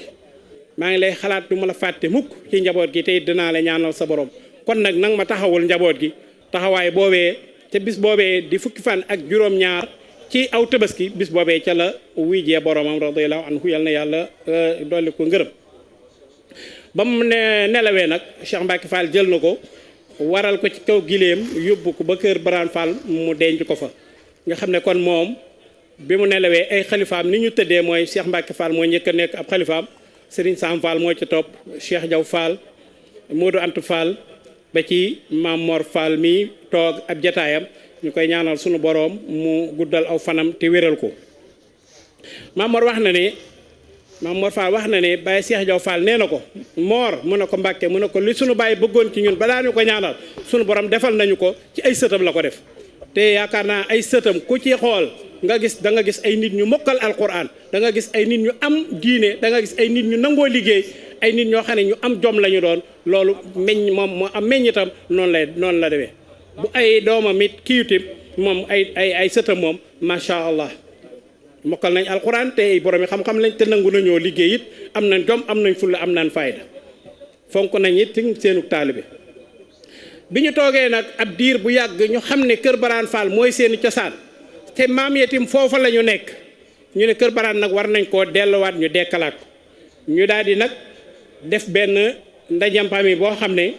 maa ngi lay xalaat du ma la fàtte mukk ci njaboot gi te it dinaa la ñaanal sa borom kon nag nang ma taxawul njaboot gi taxawaay boobee te bis boobee di fukki fan ak juróom-ñaar ci aw tabaski bis boobee ca la wujjee boromam radiyallahu anhu yal na yàlla dolli ko ngërëm ba mu nelawee nag Cheikh Mbacke Fall jël na ko waral ko ci kaw gileem yóbbu ko ba kër Baraan Fall mu denc ko fa nga xam ne kon moom bi mu nelawee ay xalifaam ni ñu tëddee mooy Cheikh Mbacke Fall moo njëkk a nekk ab xalifaam Serigne Sam Fall moo ci topp Cheikh Diaw Fall Modou Anta Fall ba ci Maam Mor Fall mi toog ab jataayam ñu koy ñaanal sunu boroom mu guddal aw fanam te wéral ko Maam Mor Fall wax na ne Baye Cheikh Diaw Fall nee na ko Mor mu ne ko Mbàkke mu ne ko li sunu Baye bëggoon ci ñun balaa ñu ko ñaanal sunu borom defal nañu ko ci ay sëtam la ko def te yaakaar naa ay sëtam ku ci xool nga gis da nga gis ay nit ñu mokkal alquran da nga gis ay nit ñu am diine da nga gis ay nit ñu nangoo liggéey ay nit ñoo xam ne ñu am jom la ñu doon loolu meññ moom moo am meññitam noonu la demee bu ay doomam it kiiwtim moom ay sëtam moom macha allah mokkal nañ alquran te ay borom yi xam-xam lañ te nangu nañoo liggéey it am nañ jom am nañ fulla am nañ fayda fonk nañ it ci seenu taalibe bi ñu toogee nag ab diir bu yàgg ñu xam ne Kër Baraan Fall mooy seeni cosaan te maam yetim foofa la ñu nekk ñu ne Kër Baraan nag war nañ koo delluwaat ñu dekkalaat ko ñu daal di nag def benn ndajam famille boo xam ne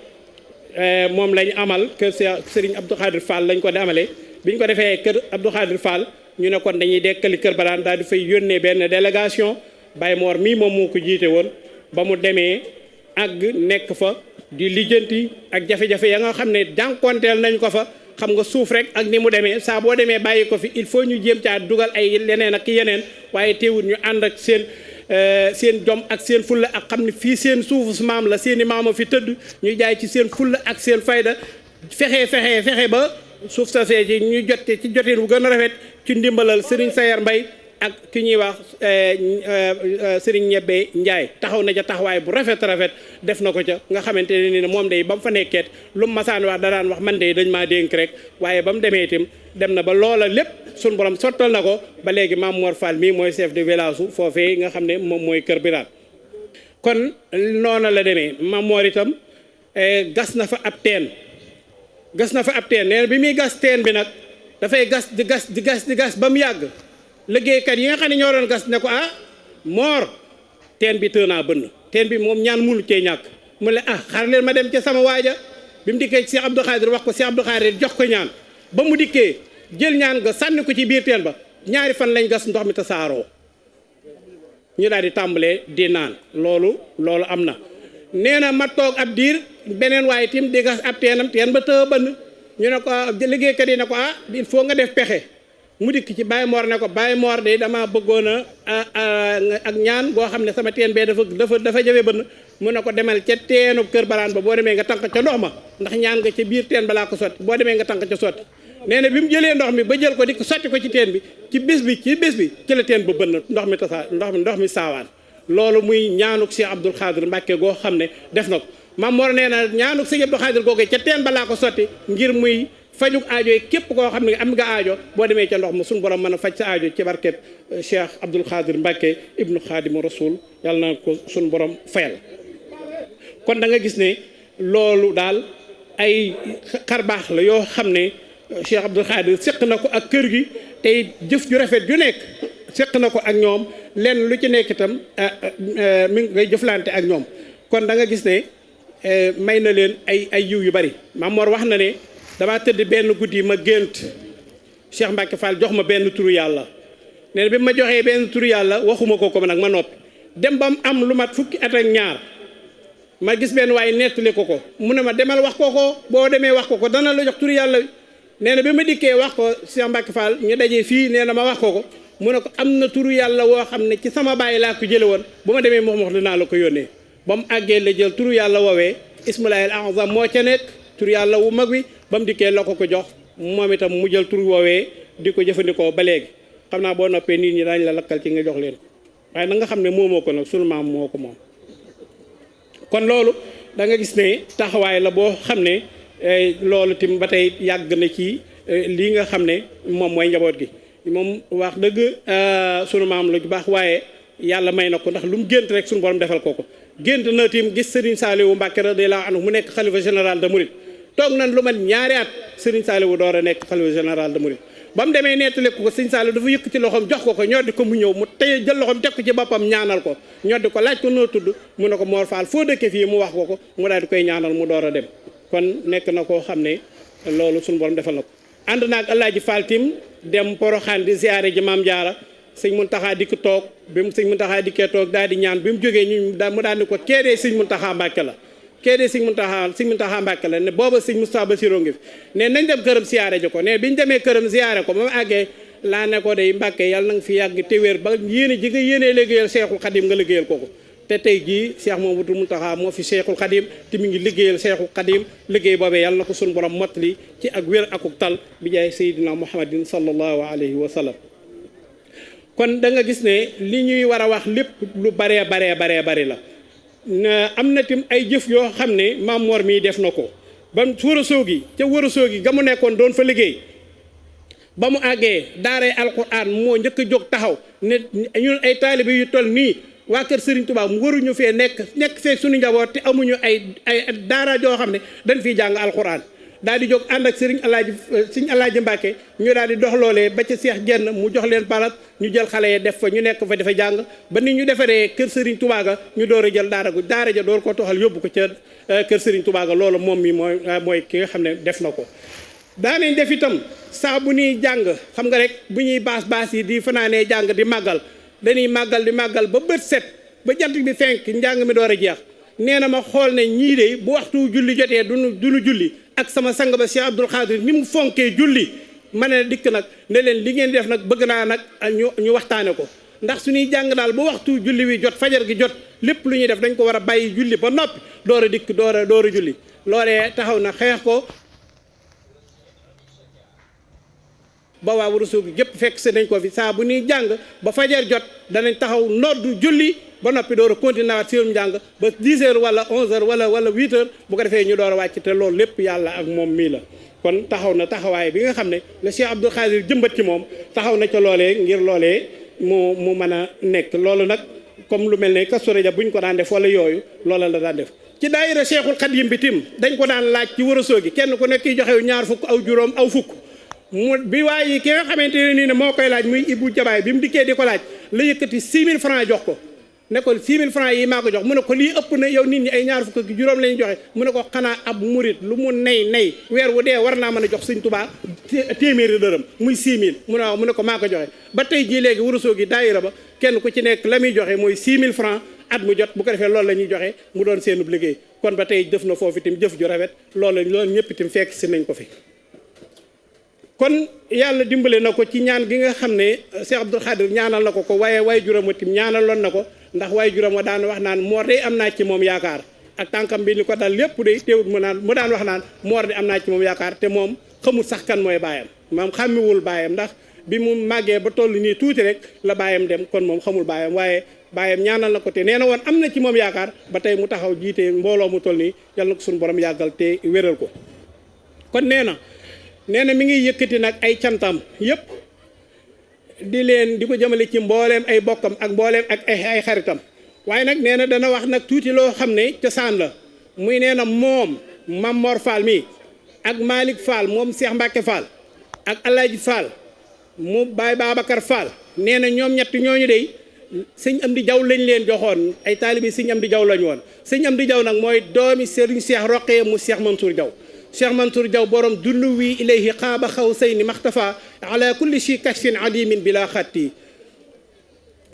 moom lañ amal kër Serigne Abdou Khadir Fall lañ ko di amalee bi ñu ko defee kër Abdou Khadir Fall ñu ne kon dañuy dekkali Kër Baraan daal di fay yónnee benn délégation Baye Mor mii moom moo ko jiite woon ba mu demee àgg nekk fa di lijjanti ak jafe-jafe ya nga xam ne jànkonteel nañ ko fa xam nga suuf rek ak ni mu demee saa boo demee bàyyi ko fi il faut ñu jéem caa dugal ay leneen ak yeneen waaye teewul ñu ànd ak seen jom ak seen fulla ak xam ne fii seen suufu maam la seeni maama fi tëdd ñuy jaay ci seen fulla ak seen fayda fexe ba suuf sa see ji ñu jote ci joteen bu gën a rafet ci ndimbalal Serigne Sayar Mbay ak ki ñuy wax Serigne Ñebbe Njaay taxaw na ca taxawaay bu rafet def na ko ca nga xamante ne ni moom day ba mu fa nekkeet lu mu masaan wax danaan wax man de dañ maa dénk rek waaye ba mu demee itam dem na ba loola lépp suñ borom sottal na ko ba léegi Maam Mor Fall mii mooy chef de village su foofee nga xam ne moom mooy Kër Biraan kon noona la demee Maam Mor itam gas na fa ab teen nee na bi muy gas teen bi nag dafay gas di gas ba mu yàgg liggéeykat yi nga xam ne ñoo doon gas ne ko Mor teen bi tënaa bënn teen bi moom ñaan munu cee ñàkk mu ne xaar leen ma dem ca sama waaja bi mu dikkee Cheikh Abdou Khadir wax ko Cheikh Abdou Khadir jox ko ñaan ba mu dikkee jël ñaan nga sànni ko ci biir teen ba ñaari fan lañ gas ndox mi tasaaroo ñu daal di tàmbalee di naan loolu am na nee na ma toog ab diir beneen waaye tim di gas ab teen ba të bënn ñu ne ko liggéeykat yi ne ko il faut nga def pexe mu dikk ci Baye Mor ne ko Baye Mor de dama bëggoon ak ñaan goo xam ne sama teen bee dafa jafe bënn mu ne ko demal ca teenu Kër Baraan ba boo demee nga tànk ca ndox ma ndax ñaan nga ca biir teen balaa ko sotti boo demee nga tànk ca sotti nee na bi mu jëlee ndox mi ba jël ko di ko sotti ko ci teen bi ci bés bi ci la teen ba bënn ndox mi saawaan loolu muy ñaanuk Cheikh Abdoul Khadir Mbacke goo xam ne def na ko Maam Mor nee na ñaanuk Cheikh Abdoul Khadir googee ca teen balaa ko sotti ngir muy fajuk aajo yi képp koo xam ne am nga aajo boo demee ca ndox ma suñu borom mën a faj sa aajo ci barkeb Cheikh Abdoul Khadir Mbacke ibnu Khadimu Rasul yàlla na ko suñu borom fayal kon da nga gis ne loolu daal ay xarbaax la yoo xam ne Cheikh Abdoul Khadir seq na ko ak kër gi tey jëf ju rafet ju nekk seq na ko ak ñoom lenn lu ci nekk itam mi ngi ngay jëflante ak ñoom kon da nga gis ne may na leen ay yiw yu bari Maam Mor wax na ne damaa tëdd benn guddi ma gént Cheikh Mbacke Fall jox ma benn turu yàlla nee na bi ma joxee benn turu yàlla waxuma ko nag ma noppi dem ba mu am lu mat fukki at ak ñaar ma gis benn waaye nettali ko mu ne ma demal wax ko boo demee wax ko dana la jox turu yàlla nee na bi ma dikkee wax ko Cheikh Mbacke Fall ñu dajee fii nee na ma wax ko mu ne ko am na turu yàlla woo xam ne ci sama baay laa ko jële woon bu ma demee wax dinaa la ko yónnee ba mu àggee la jël turu yàlla woowee Ismulaahil Azam moo ca nekk turu yàlla wu mag wi ba mu dikkee la ko jox moom itam mu jël turu woowee di ko jëfandikoo ba léegi xam naa boo noppee nit ñi daañu la lakkal ci nga jox leen waaye na nga xam ne moomoo ko nag sunu maam moo ko moom kon loolu da nga gis ne taxawaay la boo xam ne loolu tim ba tey yàgg na ci lii nga xam ne moom mooy njaboot gi moom wax dëgg sunu maam lu baax waaye yàlla may na ko ndax lu mu gént rek sunu borom defal ko gént na tim gis Serigne Saliou Mbacke radiyallahu anhu mu nekk xalifa général de Mouride toog nañ lu mat ñaari at Serigne Saliou door a nekk xalifa général de Mouride ba mu demee nettali ko Serigne Saliou dafa yëkk ci loxoom jox ko ñoddi ko mu ñëw mu tey jël loxoom teg ko ci boppam ñaanal ko ñoddi ko laaj ko noo tudd mu ne ko Mor Fall foo dëkke fii mu wax ko mu daal di koy ñaanal mu door a dem kon nekk na koo xam ne loolu suñu borom defal na ko ànd naag Alaaji Fall tim dem Poroxaan di ziare ji Maam Jaara sëñ Muntaxa dikk toog bi mu sëñ Muntaxa dikkee toog daal di ñaan bi mu jógee mu daal di ko keedee sëñ Muntaxa Mbàkke la keedee sëñ Muntaxa Mbàkke la ne booba sëñ Moustapha Bassirou ngi fi ne nañ dem këram ziare ji ko ne biñu demee këram ziare ko ba mu àggee laa ne ko day Mbàkke yàlla na nga fi yàgg te wér ba yéene ji nga yéenee liggéeyal Seexul Xadim nga liggéeyal ko te tey jii Cheikh Mouhamadoul Mountakha moo fi Cheikhul Khadim te mi ngi liggéeyal Cheikhul Khadim liggéey boobee yàlla na ko suñu borom mottali ci ak wér akuk tal bi jaay Seydina Muhammadin sallallahu alayhi wa sallam. kon da nga gis ne li ñuy war a wax lépp lu baree bari la am na tim ay jëf yoo xam ne Maam Mor mii def na ko ba Wourossogui ca Wourossogui ga mu nekkoon doon fa liggéey ba mu àggee daaray alquran moo njëkk a jóg taxaw ne ñun ay taalibe yu toll nii waa kër Serigne Touba mu waruñu fee nekk fee suñu njaboot te amuñu ay daara joo xam ne dañ fiy jàng alquran daal di jóg ànd ak Serigne Alaaji Mbàkke ñu daal di dox loolee ba ca Seex Jenn mu jox leen palat ñu jël xale yi def fa ñu nekk fa dafa jàng ba ni ñu defaree kër Serigne Touba ga ñu door a jël daara ja door ko toxal yóbbu ko ca kër Serigne Touba ga loolu moom mi mooy ki nga xam ne def na ko. daanañ def itam saa bu ñuy jàng xam nga rek bu ñuy baas yi di fanaanee jàng di màggal dañuy màggal ba bët set ba jant bi fenk njàng mi door a jeex nee na ma xool ne ñii de bu waxtu julli jotee duñu julli ak sama sang ba Cheikh Abdoul Khadir ni mu fonkee julli ma ne dikk nag ne leen li ngeen def nag bëgg naa nag ñu waxtaane ko ndax suñuy jàng daal ba waxtu julli wi jot fajar gi jot lépp lu ñuy def dañ ko war a bàyyi julli ba noppi door a dikk door a julli loolee taxaw na xeex ko ba waa Wourossogui gépp fekk si nañ ko fi saa bu ñuy jàng ba fajar jot danañ taxaw noddu julli ba noppi door a continuer waat seen njàng ba 10 heures wala 11 heures wala 8 heures bu ko defee ñu door a wàcc te loolu lépp yàlla ak moom mii la. kon taxaw na taxawaay bi nga xam ne la Cheikh Abdoul Khadir jëmbat ci moom taxaw na ca loolee ngir loolee mu mën a nekk loolu nag comme lu mel ne Kazu Rajab bu ñu ko daan def wala yooyu loola la daan def. ci daayira Cheikhul Khadim bi tim dañ ko daan laaj ci Wourossogui kenn ku nekk joxe ñaar fukk aw juróom aw fukk. bi waaye ki nga xamante ne nii ne moo koy laaj muy Ibou Jabaay bi mu dikkee di ko laaj la yëkkati 6000 francs jox ko ne ko 6000 francs yi maa ko jox mu ne ko lii ëpp na yow nit ñi ay ñaar fukk ak juróom lañu joxe mu ne ko xanaa ab murit lu mu nay weer wu dee war naa mën a jox Sëñ Tuubaa téeméeri dërëm muy 6000 mu ne waaw mu ne ko maa ko joxe ba tey jii léegi Wourossogui daayira ba kenn ku ci nekk la muy joxe mooy 6000 francs at mu jot bu ko defee loolu la ñuy joxe mu doon seenub liggéey kon ba tey def na foofu itam jëf ju rafet loolu ñëpp itam fekk si nañ ko fi. kon yàlla dimbale na ko ci ñaan gi nga xam ne Cheikh Abdoul Khadir ñaanal na ko waaye waay juram wa tim ñaanaloon na ko ndax waay juram wa daan wax naan Mor de am naa ci moom yaakaar ak tànkam bi ni ko dal lépp de teewut mu daan wax naan Mor de am naa ci moom yaakaar te moom xamul sax kan mooy baayam moom xàmmiwul baayam ndax bi mu màggee ba toll nii tuuti rek la baayam dem kon moom xamul baayam waaye baayam ñaanal na ko te nee na woon am na ci moom yaakaar ba tey mu taxaw jiite mbooloo mu toll nii yàlla na ko suñu borom yàggal te wéral ko kon nee na mi ngi yëkkati nag ay cantam yëpp di ko jëmale ci mbooleem ay bokkam ak mbooleem ak ay xaritam waaye nag nee na dana wax nag tuuti loo xam ne cosaan la muy nee na moom Mame Mor Fall mi ak Malick Fall moom Cheikh Mbacke Fall ak Alaaji Fall mu Baye Babacar Fall nee na ñoom ñett ñooñu dey sëñ Amdi Jaw lañ leen joxoon ay taalibi sëñ Amdi Jaw lañ woon sëñ Amdi Jaw nag mooy doomi Serigne Cheikh Roqee mu Cheikh Mansour Jaw Cheikh Mansour Diaw borom dullu wi ilayhi qaaba xawsayni maxtafa ala kulli shi kashfin alimin bila xatti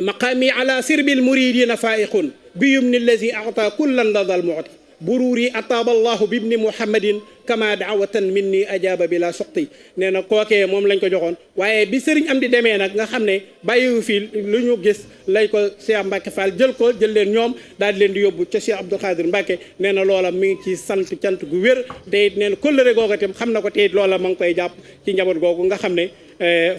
maqaami ala sirbil muridina faiqun bi yumni allazi ata kullan ladal muti bururi ataaba allahu bibni muhammadin kama daawatan minni ajaba bila suqti nee na kookee moom lañ ko joxoon waaye bi sëriñ am di demee nag nga xam ne bàyyiwu fii lu ñu gis lay ko Cheikh Mbacke Fall jël leen ñoom daal di leen di yóbbu ca Cheikh Abdoul Khadir Mbacke nee na loola mi ngi ci sant cant gu wér te it nee na kóllëre googu itam xam na ko te it loola ma ngi koy jàpp ci njaboot googu nga xam ne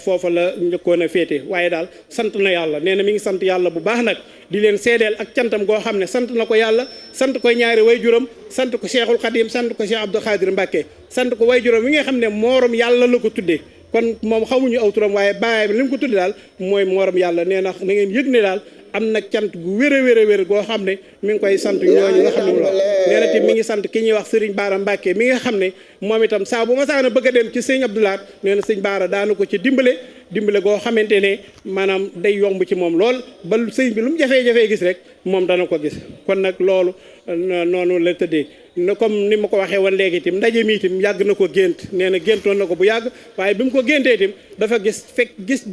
foofa la njëkkoon a féete waaye daal sant na yàlla nee na mi ngi sant yàlla bu baax nag di leen seedeel ak cantam goo xam ne sant na ko yàlla sant ko ñaari wayjuram sant ko Cheikhul Khadim sant ko Cheikh Abdoul Khadir Mbacke sant ko wayjuram wi nga xam ne moorom yàlla la ko tuddee kon moom xamuñu aw turam waaye baayam li mu ko tudde daal mooy moorom yàlla nee na na ngeen yëg ne daal am na cant gu wér a wér goo xam ne mi ngi koy sant ñooñu nga xam ne mu la nee na te mi ngi sant ki ñuy wax Serigne Bara Mbacke mi nga xam ne moom itam saa bu ma saana bëgg a dem ci sëñ Abdoulaat nee na sëñ Bara daana ko ci dimbale goo xamante ne maanaam day yomb ci moom lool ba sëñ bi lu mu jafee gis rek moom dana ko gis kon nag loolu noonu la tëddee comme ni ma ko waxee woon léegi itam ndaje mi itam yàgg na ko gént nee na géntoon na ko bu yàgg waaye bi mu ko géntee itam dafa gis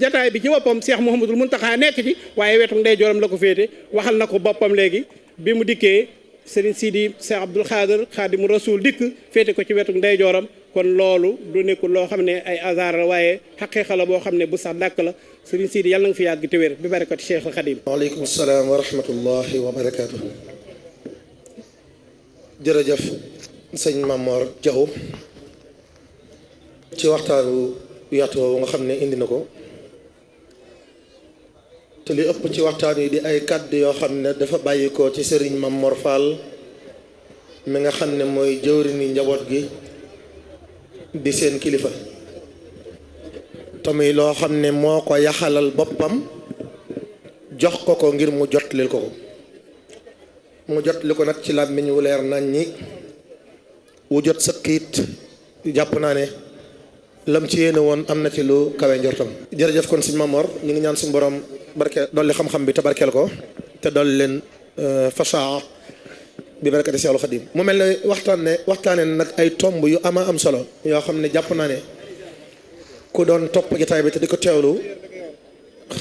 jataay bi ci boppam Cheikh Mouhamadoul Mountakha nekk ci waaye wetu ndeyjooram la ko féete waxal na ko boppam léegi bi mu dikkee Serigne Sidi Cheikh Abdoul Khadir Khadimu Rasoul dikk féete ko ci wetu ndeyjooram kon loolu du nekkul loo xam ne ay hasard la waaye xaqiiqa la boo xam ne bu sax dàkk la sëriñ Sidi yàlla nga fi yàgg te wér bi barakati Cheikh al Khadim. waaleykum salaam wa rahmatullahi wa barakaatu. jërëjëf sëñ Mamor Diaw ci waxtaanu yaatu woowu nga xam ne indi na ko te li ëpp ci waxtaan yi di ay kàddu yoo xam ne dafa bàyyi ko ci sëriñ Mamor Fall mi nga xam ne mooy jëwriñu njaboot gi di seen kilifa tamit loo xam ne moo ko yaxalal boppam jox ko ko ngir mu jotlil ko mu jotli ko nag ci làmmiñ wu leer nañ ñi wu jot sëkkiit jàpp naa ne lam ci yéene woon am na ci lu kawe njortam. jërëjëf kon sëñ Mamor ñu ngi ñaan suñu borom barke dolli xam-xam bi te barkeel ko te dolli leen fasaa bi barakati Seexul Xadim. mu mel ne waxtaane nag ay tomb yu ama am solo yoo xam ne jàpp naa ne ku doon topp jotaay bi te di ko teewlu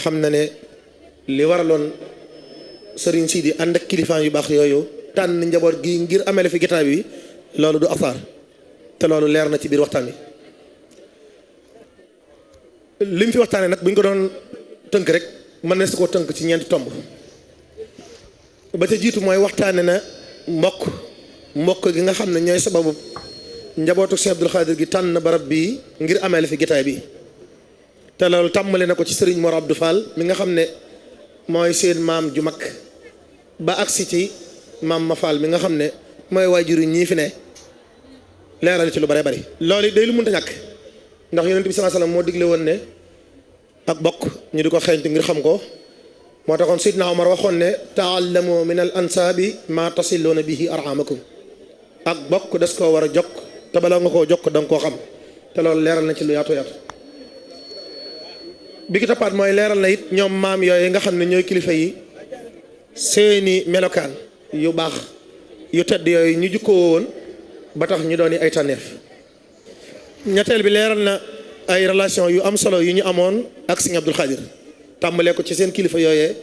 xam na ne li waraloon sëriñ Sidi ànd ak kilifaan yu baax yooyu tànn njaboot gi ngir amele fi jotaay bi loolu du afaar te loolu leer na ci biir waxtaan bi. lim fi waxtaanee nag bu ñu ko doon tënk rek mën na su ko tënk ci ñeenti tomb ba ca jiitu mooy waxtaane na mbokk gi nga xam ne ñooy sababu njabootu Cheikh Abdoul Khadir gi tànn barab bii ngir ameel fi gitaay bi te loolu tàmmale na ko ci Serigne Mor Abdou Fall mi nga xam ne mooy seen maam ju mag ba agsi ci maam ma Fall mi nga xam ne mooy waajur yi ñii fi ne leeral ci lu bare bari loolu day lu mënta ñàkk ndax yonent bi sallallahu alayhi wasallam moo digle woon ne ak bokk ñu di ko xeeñtu ngir xam ko moo taxoon Seydina Omar waxoon ne taallamu min al ansaabi ma tasilluuna bihi arhamakum ak bokk des koo war a jokk te bala nga koo jokk da nga koo xam te loolu leeral na ci lu yaatu yaatu bi ki toppaat mooy leeral na it ñoom maam yooyu nga xam ne ñooy kilifa yi seeni melokaan yu baax yu tedd yooyu ñu jukkoo woon ba tax ñu doon ay tànneef ñetteel bi leeral na ay relation yu am solo yu ñu amoon ak Serigne Abdoul Khadir tàmbalee ko ci seen kilifa yooyee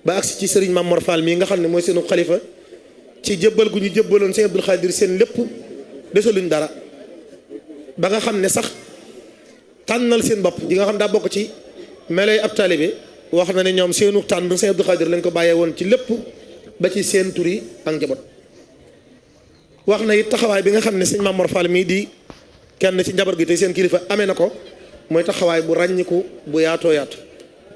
ba agsi ci Serigne Mamor Fall mii nga xam ne mooy seenu xalifa ci jëbbal gu ñu jëbbaloon Serigne Abdoul Khadir seen lépp desaluñ dara ba nga xam ne sax tànnal seen bopp di nga xam daa bokk ci meloy ab taalibe wax na ne ñoom seenu tànn Serigne Abdoul Khadir lañ ko bàyyee woon ci lépp ba ci seen turi ak njaboot wax na it taxawaay bi nga xam ne Serigne Mamor Fall mii di kenn ci njaboot gi tey seen kilifa amee na ko mooy taxawaay bu ràññiku bu yaatoo yaatu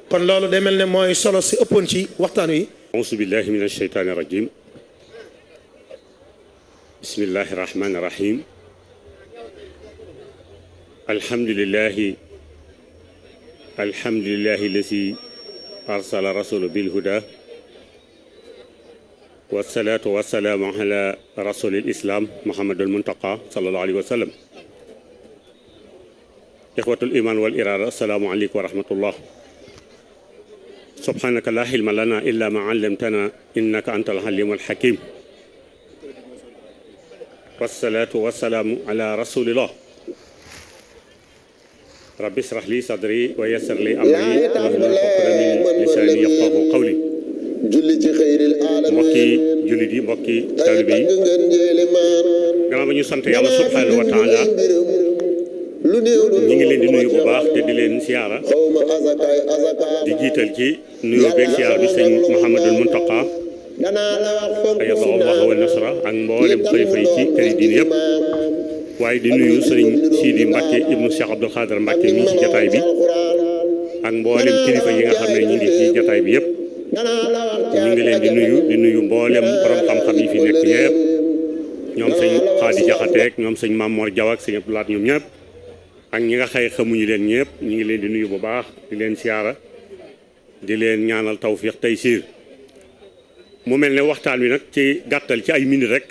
kon loolu day mel ne mooy solo si ëppoon ci waxtaan wi. auzu billahi min asheytaani rajim bismillahi rahmaani rahim alhamdulillahi lazi arsala rasula bilhuda wasalaatu wasalaamu ala rasulil islam muhammadul muntaqa sallallahu alayhi wa sallam ixwatul iman wal irada assalaamu aleykum wa rahmatullah subhanaka la xilma lana illa ma allamtana innaka anta alxalimul xakim wasalaatu wasalaamu ala rasulillah rabbi israh li sadri wa yassir li amri wahlul uqdatan min lisani yafqahu qawli julli ci xëyril aalamiin mbokki jullit yi mbokki taalibe yi gannaaw ba ñu sant yàlla subhanahu wa taala ñu ngi leen di nuyu bu baax te di leen siyaara di jiital ci nuyoo beeg siyaara bi sëñ Mouhamadul Muntaqa ayadahu llahu wa nasra ak mboolem xalifa yi ci këri diine yëpp waaye di nuyu sëriñ Sidi Mbacke ibnu Cheikh Abdoul Khadir Mbacke mi ci jataay bi ak mboolem kilifa yi nga xam ne ñu ngi ci jataay bi yëpp ñu ngi leen di nuyu mboolem borom xam-xam yi fi nekk yëpp ñoom sëñ Xaadi Jaxateek ñoom sëñ Mamor Jaw ak sëñ Abdoulaat ñoom ñëpp ak ñi nga xëy xamuñu leen ñëpp ñu ngi leen di nuyu bu baax di leen siyaara di leen ñaanal tawfiix tey siir mu mel ne waxtaan wi nag ci gàttal ci ay minute rek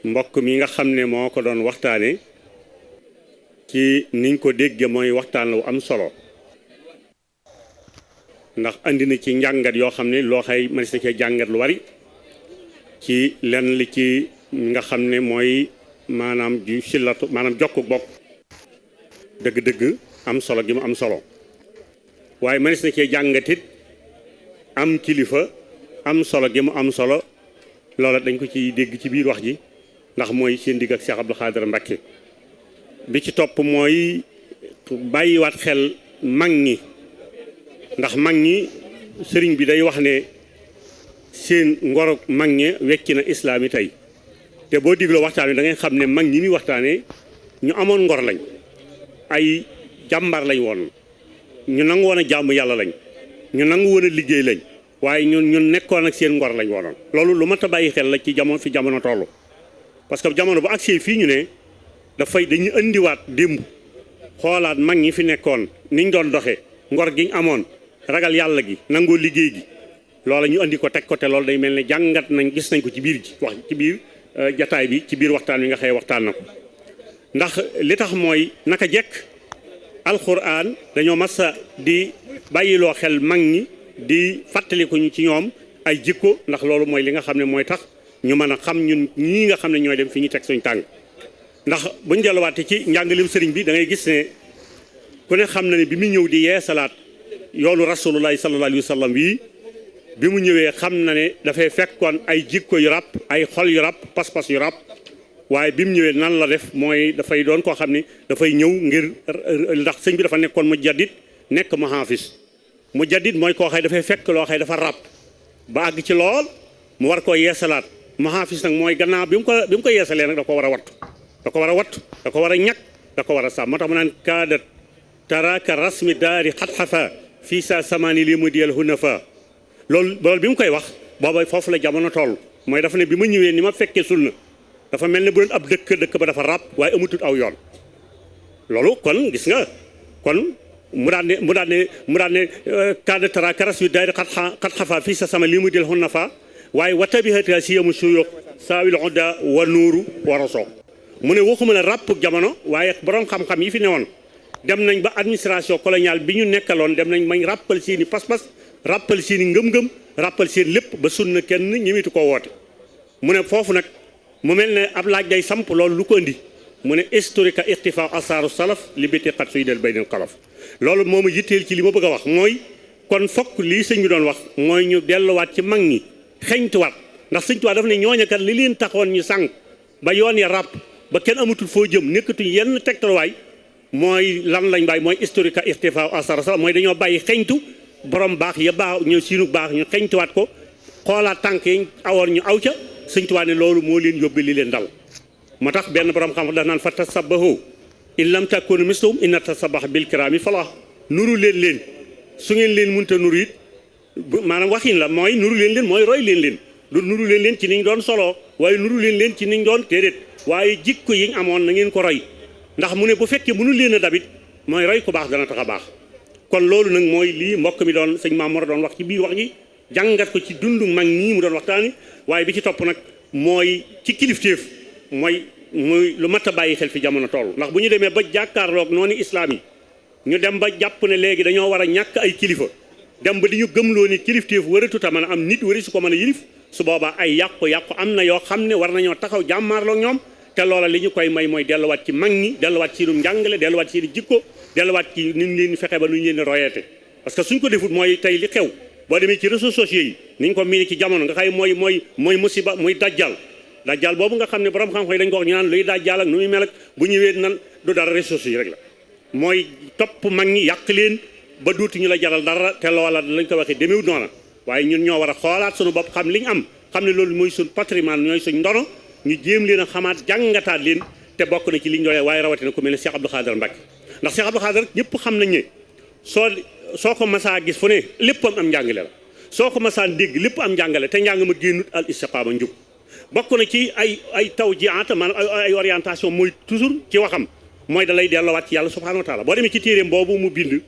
mbokk mi nga xam ne moo ko doon waxtaane ci niñ ko dégge mooy waxtaan la am solo ndax andi na ci njàngat yoo xam ne loo xëy man sa cee jàngat lu bari ci lenn li ci nga xam ne mooy maanaam ju sillatu maanaam jokk bokk dëgg-dëgg am solo gi mu am solo waaye mënees na cee jàngatit am kilifa am solo gi mu am solo loola dañ ko ci dégg ci biir wax ji ndax mooy seen digg ak Cheikh Abdoul Khadir Mbacke bi ci topp mooy bàyyiwaat xel mag ñi ndax mag ñi sëriñ bi day wax ne seen ngoro mag ñi wecci na islaam yi tey te boo digloo waxtaan wi da ngay xam ne mag ñi muy waxtaanee ñu amoon ngor lañ ay jàmbar lañ woon ñu nangu woon a jàmm yàlla lañ ñu nangu woon a liggéey lañ waaye ñun nekkoon ak seen ngor lañ woonoon loolu lu mat a bàyyi xel la ci jamono fi jamono toll parce que jamono bu agsee fii ñu ne dafay dañuy indiwaat démb xoolaat mag ñi fi nekkoon niñ doon doxee ngor gi ñu amoon ragal yàlla gi nangoo liggéey gi loola ñu andi ko teg ko te loolu day mel ne jàngat nañ gis nañ ko ci biir ji wax ci biir jataay bi ci biir waxtaan wi nga xëy waxtaan na ko ndax li tax mooy naka jekk alxuraan dañoo masa di bàyyiloo xel mag ñi di fàttaliku ñu ci ñoom ay jikko ndax loolu mooy li nga xam ne mooy tax ñu mën a xam ñun ñii nga xam ne ñooy dem fi ñu teg suñ tàng ndax buñ delluwaatee ci njàngaleem sëriñ bi da ngay gis ne ku ne xam na ne bi mu ñëw di yee salaat yoonu rasulullahi sallallahu alayhi wa sallam wii bi mu ñëwee xam na ne dafay fekkoon ay jikko yu ràpp ay xol yu ràpp pas-pas yu ràpp waaye bi mu ñëwee nan la def mooy dafay doon koo xam ne dafay ñëw ngir ndax sëñ bi dafa nekkoon mujaddid nekk muhaafis mujaddid mooy koo xëy dafay fekk loo xëy dafa ràpp ba àgg ci lool mu war koo yeesalaat muhaafis nag mooy gannaaw bi mu ko yeesalee nag da ko war a wattu da ko war a wattu da ko war a ñàkk da ko war a sàmm moo tax mu naan kaadat taraka rasmi daari xat-xafa fii sa samaani li mu diyal hunafa loolu bi mu koy wax booba foofu la jamono toll mooy dafa ne bi ma ñëwee ni ma fekkee sunna dafa mel ne bu doon ab dëkk ba dafa ràpp waaye amatut aw yoon loolu kon gis nga kon mu daan ne kaadat taraka rasmi daari xat-xafa fii sa sama li mu diyal hunafa waaye watabihata siyamu suyuq saawil udda wa nuuru wa raso mu ne waxuma la ràpp jamono waaye borom xam-xam yi fi newoon dem nañ ba administration coloniale bi ñu nekkaloon dem nañ mañ ràppal seeni pas-pas ràppal seeni ngëm-ngëm ràppal seen lépp ba sunna kenn ñëwitu koo woote mu ne foofu nag mu mel ne ab laaj day samp loolu lu ko indi mu ne historique ixtifa asaaru salaf li biti xat suy del baynal xalaf loolu moomu yitteel ci li ma bëgg a wax mooy kon fokk lii sëñ bi doon wax mooy ñu delluwaat ci mag ñi xeñtuwaat ndax sëñ tuwaat dafa ne ñooñakat li leen taxoon ñu sànq ba yoon ya ràpp ba kenn amatul foo jëm nekkatuñ yenn tegtalwaay mooy lan lañ bàyyi mooy historique ixtifa asaaru salaf mooy dañoo bàyyi xeñtu borom baax ya baax ñëw siinu baax ñu xeñtuwaat ko xoolaat tànk yi awoon ñu aw ca sëñ tuwaat ne loolu moo leen yóbbe li leen dal moo tax benn borom xam daf naan fa tasabbahu in lam takunu mislahum inna tasabax bil kiraami falaa nuru leen su ngeen leen mënta nuru it maanaam waxin la mooy nuru leen mooy roy leen du nuru leen ci niñ doon solo waaye nuru leen ci niñ doon déedéet waaye jikko yiñ amoon na ngeen ko roy ndax mu ne bu fekkee mënu leen a dabit mooy roy ku baax dana tax a baax kon loolu nag mooy lii mbokk mi doon sëñ Mamour doon wax ci biir wax ji jàngat ko ci dundu mag ñii mu doon waxtaani waaye bi ci topp nag mooy ci kilifteef mooy lu mat a bàyyi xel fi jamono toll ndax bu ñu demee ba jàkkaarloog noonu islaam yi ñu dem ba jàpp ne léegi dañoo war a ñàkk ay kilifa dem ba di ñu gëmloo ni kilifteef waratu ta mën a am nit wari su ko mën a yilif su boobaa ay yàqu-yàqu am na yoo xam ne war nañoo taxaw jàmmaarloog ñoom te loola li ñu koy may mooy delluwaat ci mag ñi delluwaat ci seenu njàngale delluwaat ci seeni jikko delluwaat ci ni ñu leen fexe ba nu ñu leen royeete parce que suñ ko defut mooy tey li xew boo demee ci réseaux sociaux yi ni ñu ko miini ci jamono nga xay mooy musiba muy dajjal boobu nga xam ne borom xam-xam yi dañ ko wax ñu naan luy dajjal ak nu muy mel ak bu ñëwee nan du dara réseaux sociaux yi rek la mooy topp mag ñi yàq leen ba duuti ñu la jaral dara te loola lañ ko waxee demeewut noona waaye ñun ñoo war a xoolaat suñu bopp xam li ñu am xam ne loolu mooy suñ patrimoine ñooy suñ ndono ñu jéem leen a xamaat jàngataat leen te bokk na ci li ñu doon waaye rawatina ku mel ne Cheikh Abdou Khader Mbacke ndax Cheikh Abdou Khader ñëpp xam nañ ne soo ko masaa gis fu ne léppam am njàngale la soo ko masaan dégg lépp am njàngale te njàng ma génnut al istiqaama njub bokk na ci ay tawjihat maanaam ay orientation mooy toujours ci waxam mooy da lay delloowaat ci yàlla subhanahu wa taala boo demee ci téeréem boobu mu bind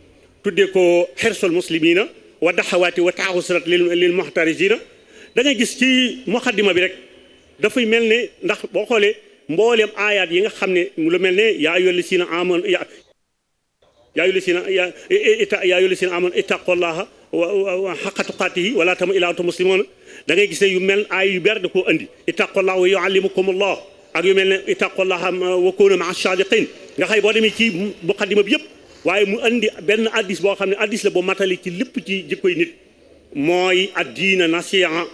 tuddee ko xirsul muslimina wa daxawaati wa taaxusirat lil muxtarisina da ngay gis ci muqaddima bi rek dafay mel ne ndax boo xoolee mbooleem aayaat yi nga xam ne lu mel ne yaa ayyuhal lazina amanu ittaqullaha wa haqqa tuqaatihi wala tamutunna illa wa antum muslimuun da ngay gis ne yu mel aay yu ber da koo andi ittaqullaha wa yuallimukumullah ak yu mel ne ittaqullaha wa kunu ma'a saadiqin nga xëy boo demee ci muqaddima bi yëpp waaye mu andi benn addis boo xam ne addis la boo matali ci lépp ci jikkoy nit mooy addiina nasiha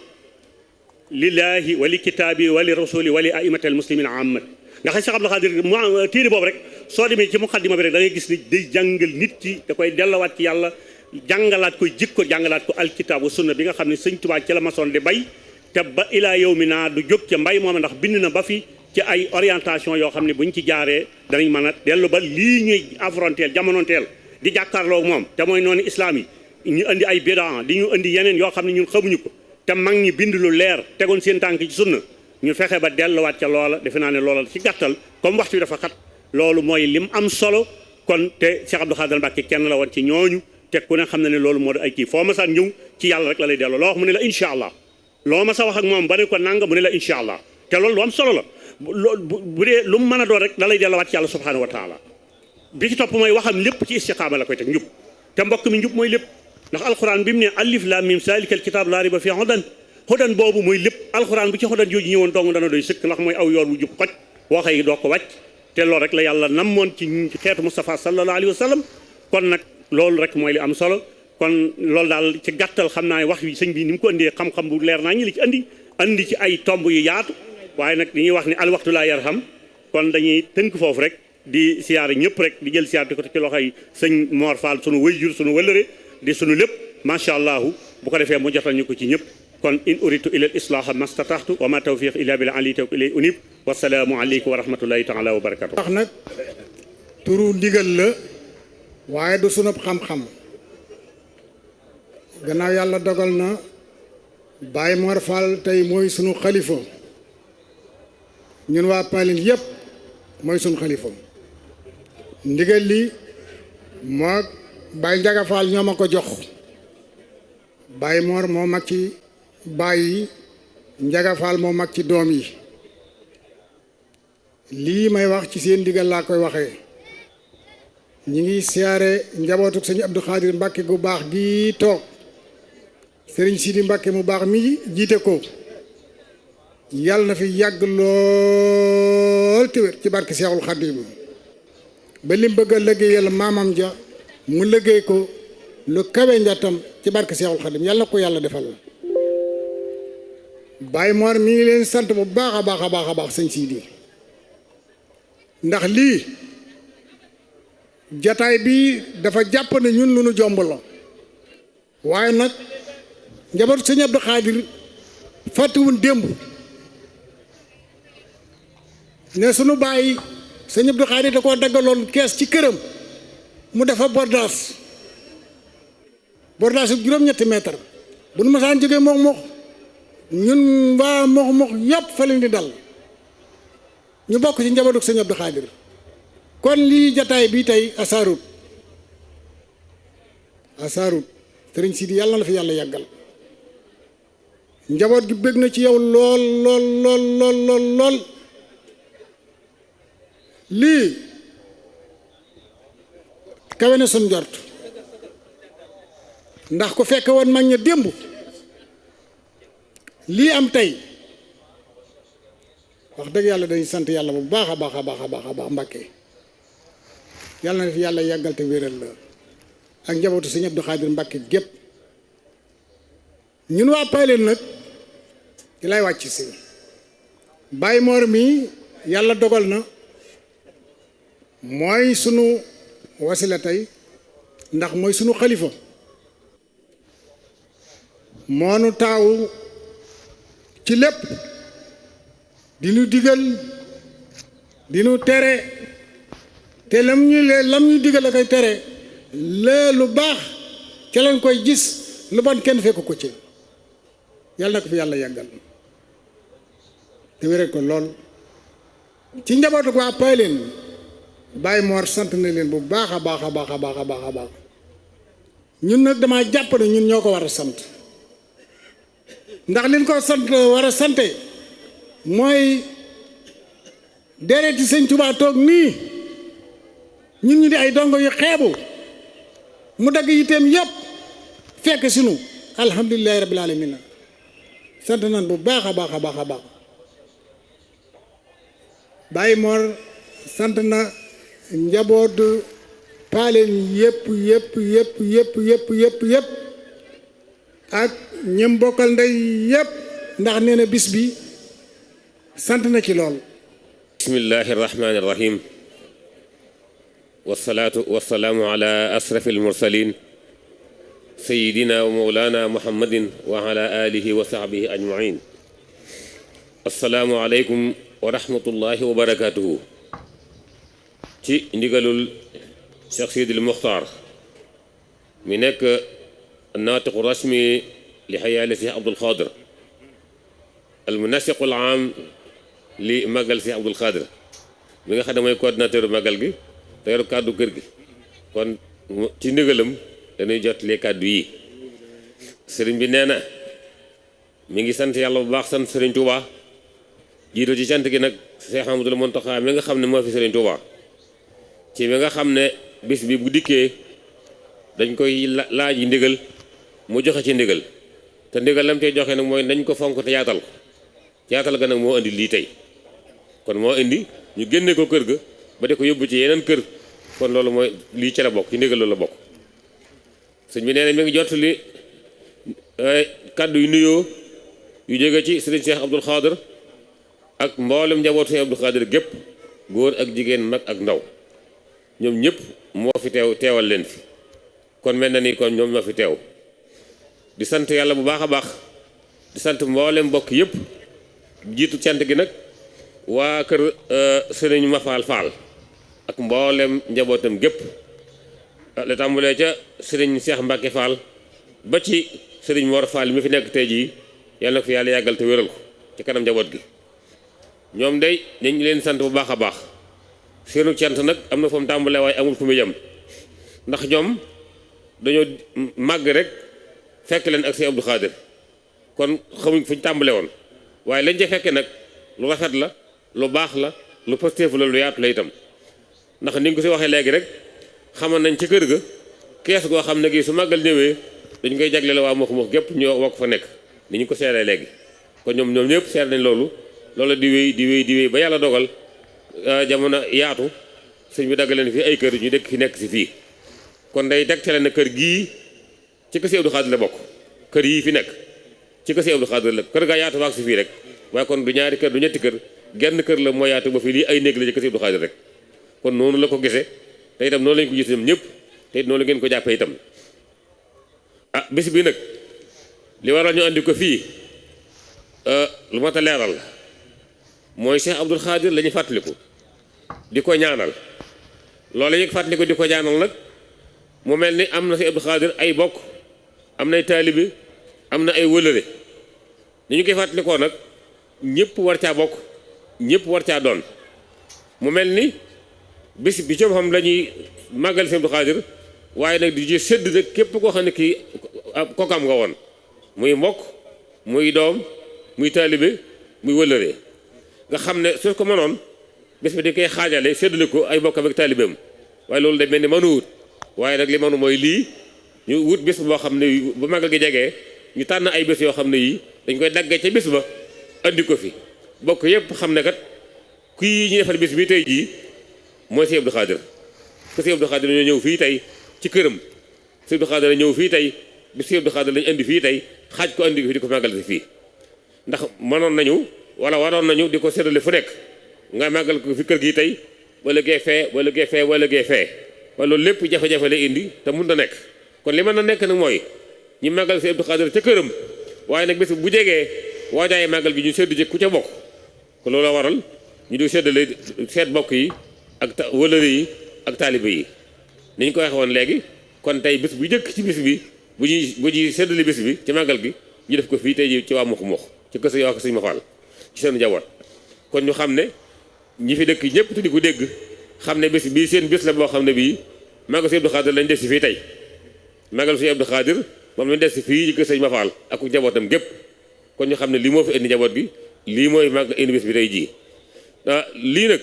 lillahi wa li kitaabi wa li rasuli wa li aimatil muslimin ammat nga xam Cheikh Abdou Khadir mu téere boobu rek soo demee ci muqaddima bi rek da ngay gis ni day jàngal nit ki da koy dellawaat ci yàlla jàngalaat koy jikko jàngalaat ko alkitab wa sunna bi nga xam ne sëñ Tuubaa ci la masoon di bay te ba ilaa yow mi naa du jóg ca mbay moom ndax bind na ba fi ci ay orientation yoo xam ne buñ ci jaaree danañ mën a dellu ba lii ñuy affronteel jamonoonteel di jàkkaarloo moom te mooy noonu islam yi ñu indi ay bidaa di ñu indi yeneen yoo xam ne ñun xamuñu ko te mag ñi bind lu leer tegoon seen tànk ci sunna ñu fexe ba delluwaat ca loola defe naa ne loola ci gàttal comme waxtu bi dafa xat loolu mooy lim am solo kon te Cheikh Abdou Khadir Mbacké kenn la woon ci ñooñu te ku ne xam na ne loolu moo di ay kii foo ma saan ñëw ci yàlla rek la lay delloo loo wax mu ne la incha allah loo ma sa wax ak moom ba ne ko nanga mu ne la incha allah te loolu lu am solo la bu dee lu mu mën a doon rek da lay delluwaat ci yàlla subhanahu wa taala bi ci topp mooy waxam lépp ci istiqaama la koy teg njub te mbokk mi njub mooy lépp ndax alxuraan bi mu ne alif lam mim zalikal kitaab laa rayba fiihi hudan boobu mooy lépp alxuraan bu ci hudan jooju ñëwoon dong dana doy sëkk ndax mooy aw yoon wu jub xoj waxe yi doo ko wàcc te loolu rek la yàlla namoon ci xeetu Mustafa sallallahu alayhi wa sallam kon nag loolu rek mooy li am solo kon loolu daal ci gàttal xam naa wax wi sëñ bi ni mu ko indee xam-xam bu leer naa ñi li ci andi ci ay tomb yu yaatu waaye nag dañuy wax ni al waxtu laa yarham kon dañuy tënk foofu rek di siyaare ñëpp rek di jël siyaare di ko ci loxoy sëñ Mor Fall sunu wayjur sunu wëllëre di sunu lépp macha allah bu ko defee mu jotal ñu ko ci ñëpp kon in uritu ila al islaha mastataxtu wa ma tawfiq illa billah ali tawfiq ilay unib wasalaamu aleykum wa rahmatullahi taala wa barakatu wax nag turu ndigal la waaye du sunub xam-xam gannaaw yàlla dogal na Baye Mor Fall tey mooy sunu xalifa ñun waa Palin yëpp mooy sunu xalifa ndigal li moo Baye Njaga Fall ñoo ma ko jox Baye Mor moo mag ci baay yi Njaga Fall moo mag ci doom yi lii may wax ci seen ndigal laa koy waxee ñi ngi siyaare njabootu sëñ Abdou Khadir Mbacké gu baax gi toog sëriñ Sidi Mbacké mu baax mi jiite ko yàlla na fi yàgg lool te wér ci barke Seexul Xadim ba lim bëgg a liggéeyal maamam ja mu liggéey ko lu kawe njattam ci barke Seexul Xadim yàlla na ko yàlla defal Baye Mor mi ngi leen sant bu baax a baax a baax a baax sëñ Sidi ndax lii jataay bi dafa jàpp ne ñun lu nu jomb la waaye nag njabootu sëñ Abdou Khadir fàttewuñ démb ne sunu bàyyi sëñ Abdou Khadir da koo daggaloon kees ci këram mu defa bordaas bu juróom-ñetti mètre bu nu masaan jógee mox ñun waa mox yëpp fa leen di dal ñu bokk ci njabootu sëñ Abdou Khadir kon lii jataay bi tey asaarut sëriñ Sidi yàlla na la fi yàlla yàggal njaboot gi bëgg na ci yow lool lii kawe na sun njort ndax ku fekk woon mag ña démb lii am tey wax dëgg yàlla dañuy sant yàlla bu baax a baax a baax a baax a baax Mbàkke yàlla na fi yàlla yàggal te wéral la ak njabootu sëñ Abdou Khadir Mbacké gépp ñun waa Palin nag ci lay wàcc si Baye Mor mi yàlla dogal na mooy sunu wasila tey ndax mooy sunu xalifa moonu taawu ci lépp di nu digal di nu tere te lam ñu digal la koy tere lee lu baax ca lañ koy gis lu bon kenn fekk ko ci yàlla na ko fi yàlla yàggal te wéral ko lool ci njabootu waa Palin Baye Mor sant na leen bu baax a baax a baax a baax a baax a baax ñun nag damaa jàpp ne ñun ñoo ko war a sant ndax liñ ko sant war a sante mooy dereeti sëñ Tuubaa toog nii ñun ñu di ay dongo yu xeebu mu dagg yiteem yëpp fekk sinu alhamdulilahi rabbil alamin sant nañ bu baax a baax a baax a baax Baye Mor sant na njabootu Palin yëpp ak ñëm bokkal ndey yëpp ndax nee na bis bi sant na ci lool bismillahi irrahmani irrahim wasalaatu wasalaamu ala asrafi almursalin sayidina wa mawlana muhammadin wa ala alihi wa sahbihi ajmain assalaamu aleykum wa rahmatullahi wa barakatuhu ci ndigalul Cheikh Sidil Muxtaar mi nekk naatiqu rasmi li xayaali Cheikh Abdul Xaadir al munasiqul aam li magal Cheikh Abdul Xaadir mi nga xam ne mooy coordinateur magal gi te yor kàddu kër gi kon ci ndigalam dañuy jot les kàddu yi sëriñ bi nee na mi ngi sant yàlla bu baax sant sëriñ Touba jiitu ci sant gi nag Cheikh Amadou Mountakha mi nga xam ne moo fi sëriñ Touba ci mi nga xam ne bis bi bu dikkee dañ koy laaj yi ndigal mu joxe ci ndigal te ndigal lam tey joxe nag mooy nañ ko fonk te yaatal ko yaatal ga nag moo indi lii tey kon moo indi ñu génne ko kër ga ba di ko yóbbu ci yeneen kër kon loolu mooy lii ci la bokk ci ndigal loolu la bokk sëñ bi nee na mi ngi jot li kàddu yu nuyoo yu jóge ci sëriñ Cheikh Abdul Xaadir ak mboolem njabootu Cheikh Abdul Xaadir gépp góor ak jigéen mag ak ndaw ñoom ñëpp moo fi teewal leen fi kon mel na ni kon ñoom ñoo fi teew di sant yàlla bu baax a baax di sant mboolem mbokk yëpp jiitu cant gi nag waa kër sëriñ Mafal Fall ak mboolem njabootam gépp la tàmbalee ca sëriñ Cheikh Mbacke Fall ba ci sëriñ Mor Fall mi fi nekk tey jii yàlla na ko fi yàlla yàggal te wéral ko ci kanam njaboot gi ñoom day dañ leen sant bu baax a baax seenu cant nag am na fu mu tàmbalee waaye amul fu mu yem ndax ñoom dañoo màgg rek fekk leen ak Cheikh Abdou Khadir kon xamuñ fu ñu tàmbale woon waaye lañ ca fekke nag lu rafet la lu baax la lu positif la lu yaatu la itam ndax ni nga ko si waxee léegi rek xamoon nañ ci kër ga kees goo xam ne gi su màggal ñëwee dañ koy jagleel waa Mokh gépp ñoo wokk fa nekk ni ñu ko seeree léegi kon ñoom ñëpp seer nañ loolu di wéy ba yàlla dogal jamono yaatu sëñ bi dagg leen fi ay kër ñu dëkk fi nekk si fii kon day tegtale na kër gii ci kër Cheikh Abdou Khadir la bokk kër yii fi nekk ci kër Cheikh Abdou Khadir la kër gaa yaatu waag si fii rek waaye kon du ñaari kër du ñetti kër genn kër la moo yaatu ba fii lii ay néeg la ci kër Cheikh Abdou Khadir rek kon noonu la ko gisee te itam noonu lañ ko gis ñoom ñëpp te it noonu la ngeen ko jàppee itam bis bi nag li waral ñu andi ko fii lu mat a leeral mooy Cheikh Abdou Khadir la ñu fàttaliku di ko ñaanal loolu ñu fàttaliku di ko ñaanal nag mu mel ni am na Cheikh Abdou Khadir ay bokk am nay taalibe am na ay wëlëre ni ñu koy fàttalikoo nag ñëpp war caa bokk ñëpp war caa doon mu mel ni bis bi ci xam la ñuy màggal Cheikh Abdou Khadir waaye nag di ci sédd nag képp koo xam ne kii kokam nga woon muy mbokk muy doom muy taalibe muy wëlëre nga xam ne su ko mënoon bés bi dañ koy xaajale séddale ko ay bokkam ak taalibeem waaye loolu day mel ni mënu wut waaye nag li mënu mooy lii ñu wut bés boo xam ne bu màggal gi jegee ñu tànn ay bés yoo xam ne yii dañ koy daggee ca bés ba andi ko fi bokk yëpp xam ne kat kii ñu defal bés bi tey jii mooy Cheikh Abdou Khadir que Cheikh Abdou Khadir ñoo ñëw fii tey ci këram Cheikh Abdou Khadir ñëw fii tey bi Cheikh Abdou Khadir lañu andi fii tey xaaj ko andi ko fi di ko màggal si fii ndax mënoon nañu wala waroon nañu di ko séddale fu nekk nga màggal ko fi kër gi tey wala gee fee wala gee fee wala gee fee waaye loolu lépp jafe-jafe lay indi te mun na nekk kon li mën na nekk nag mooy ñu màggal Cheikh Abdou Khadir ca këram waaye nag bés bu jegee waajaaye màggal gi ñu séddu ci ku ca bokk ko loolu waral ñu di séddale seet bokk yi ak wëlëre yi ak taalibe yi ni ñu ko waxee woon léegi kon tey bés bu njëkk ci bés bi bu ñuy séddale bés bi ci màggal gi ñu def ko fii tey ci waa Mokh ci kër yoo ak sëñ Mafal ci seen njaboot kon ñu xam ne ñi fi dëkk ñëpp te di ko dégg xam ne bés bii seen bés la boo xam ne bii màggal Cheikh Abdou Khadir lañ def si fii tey màggal Cheikh Abdou Khadir moom lañ def si fii ci kër sëñ Mafal ak njabootam gépp kon ñu xam ne lii moo fi indi njaboot gi lii mooy màggal indi bés bi tey jii lii nag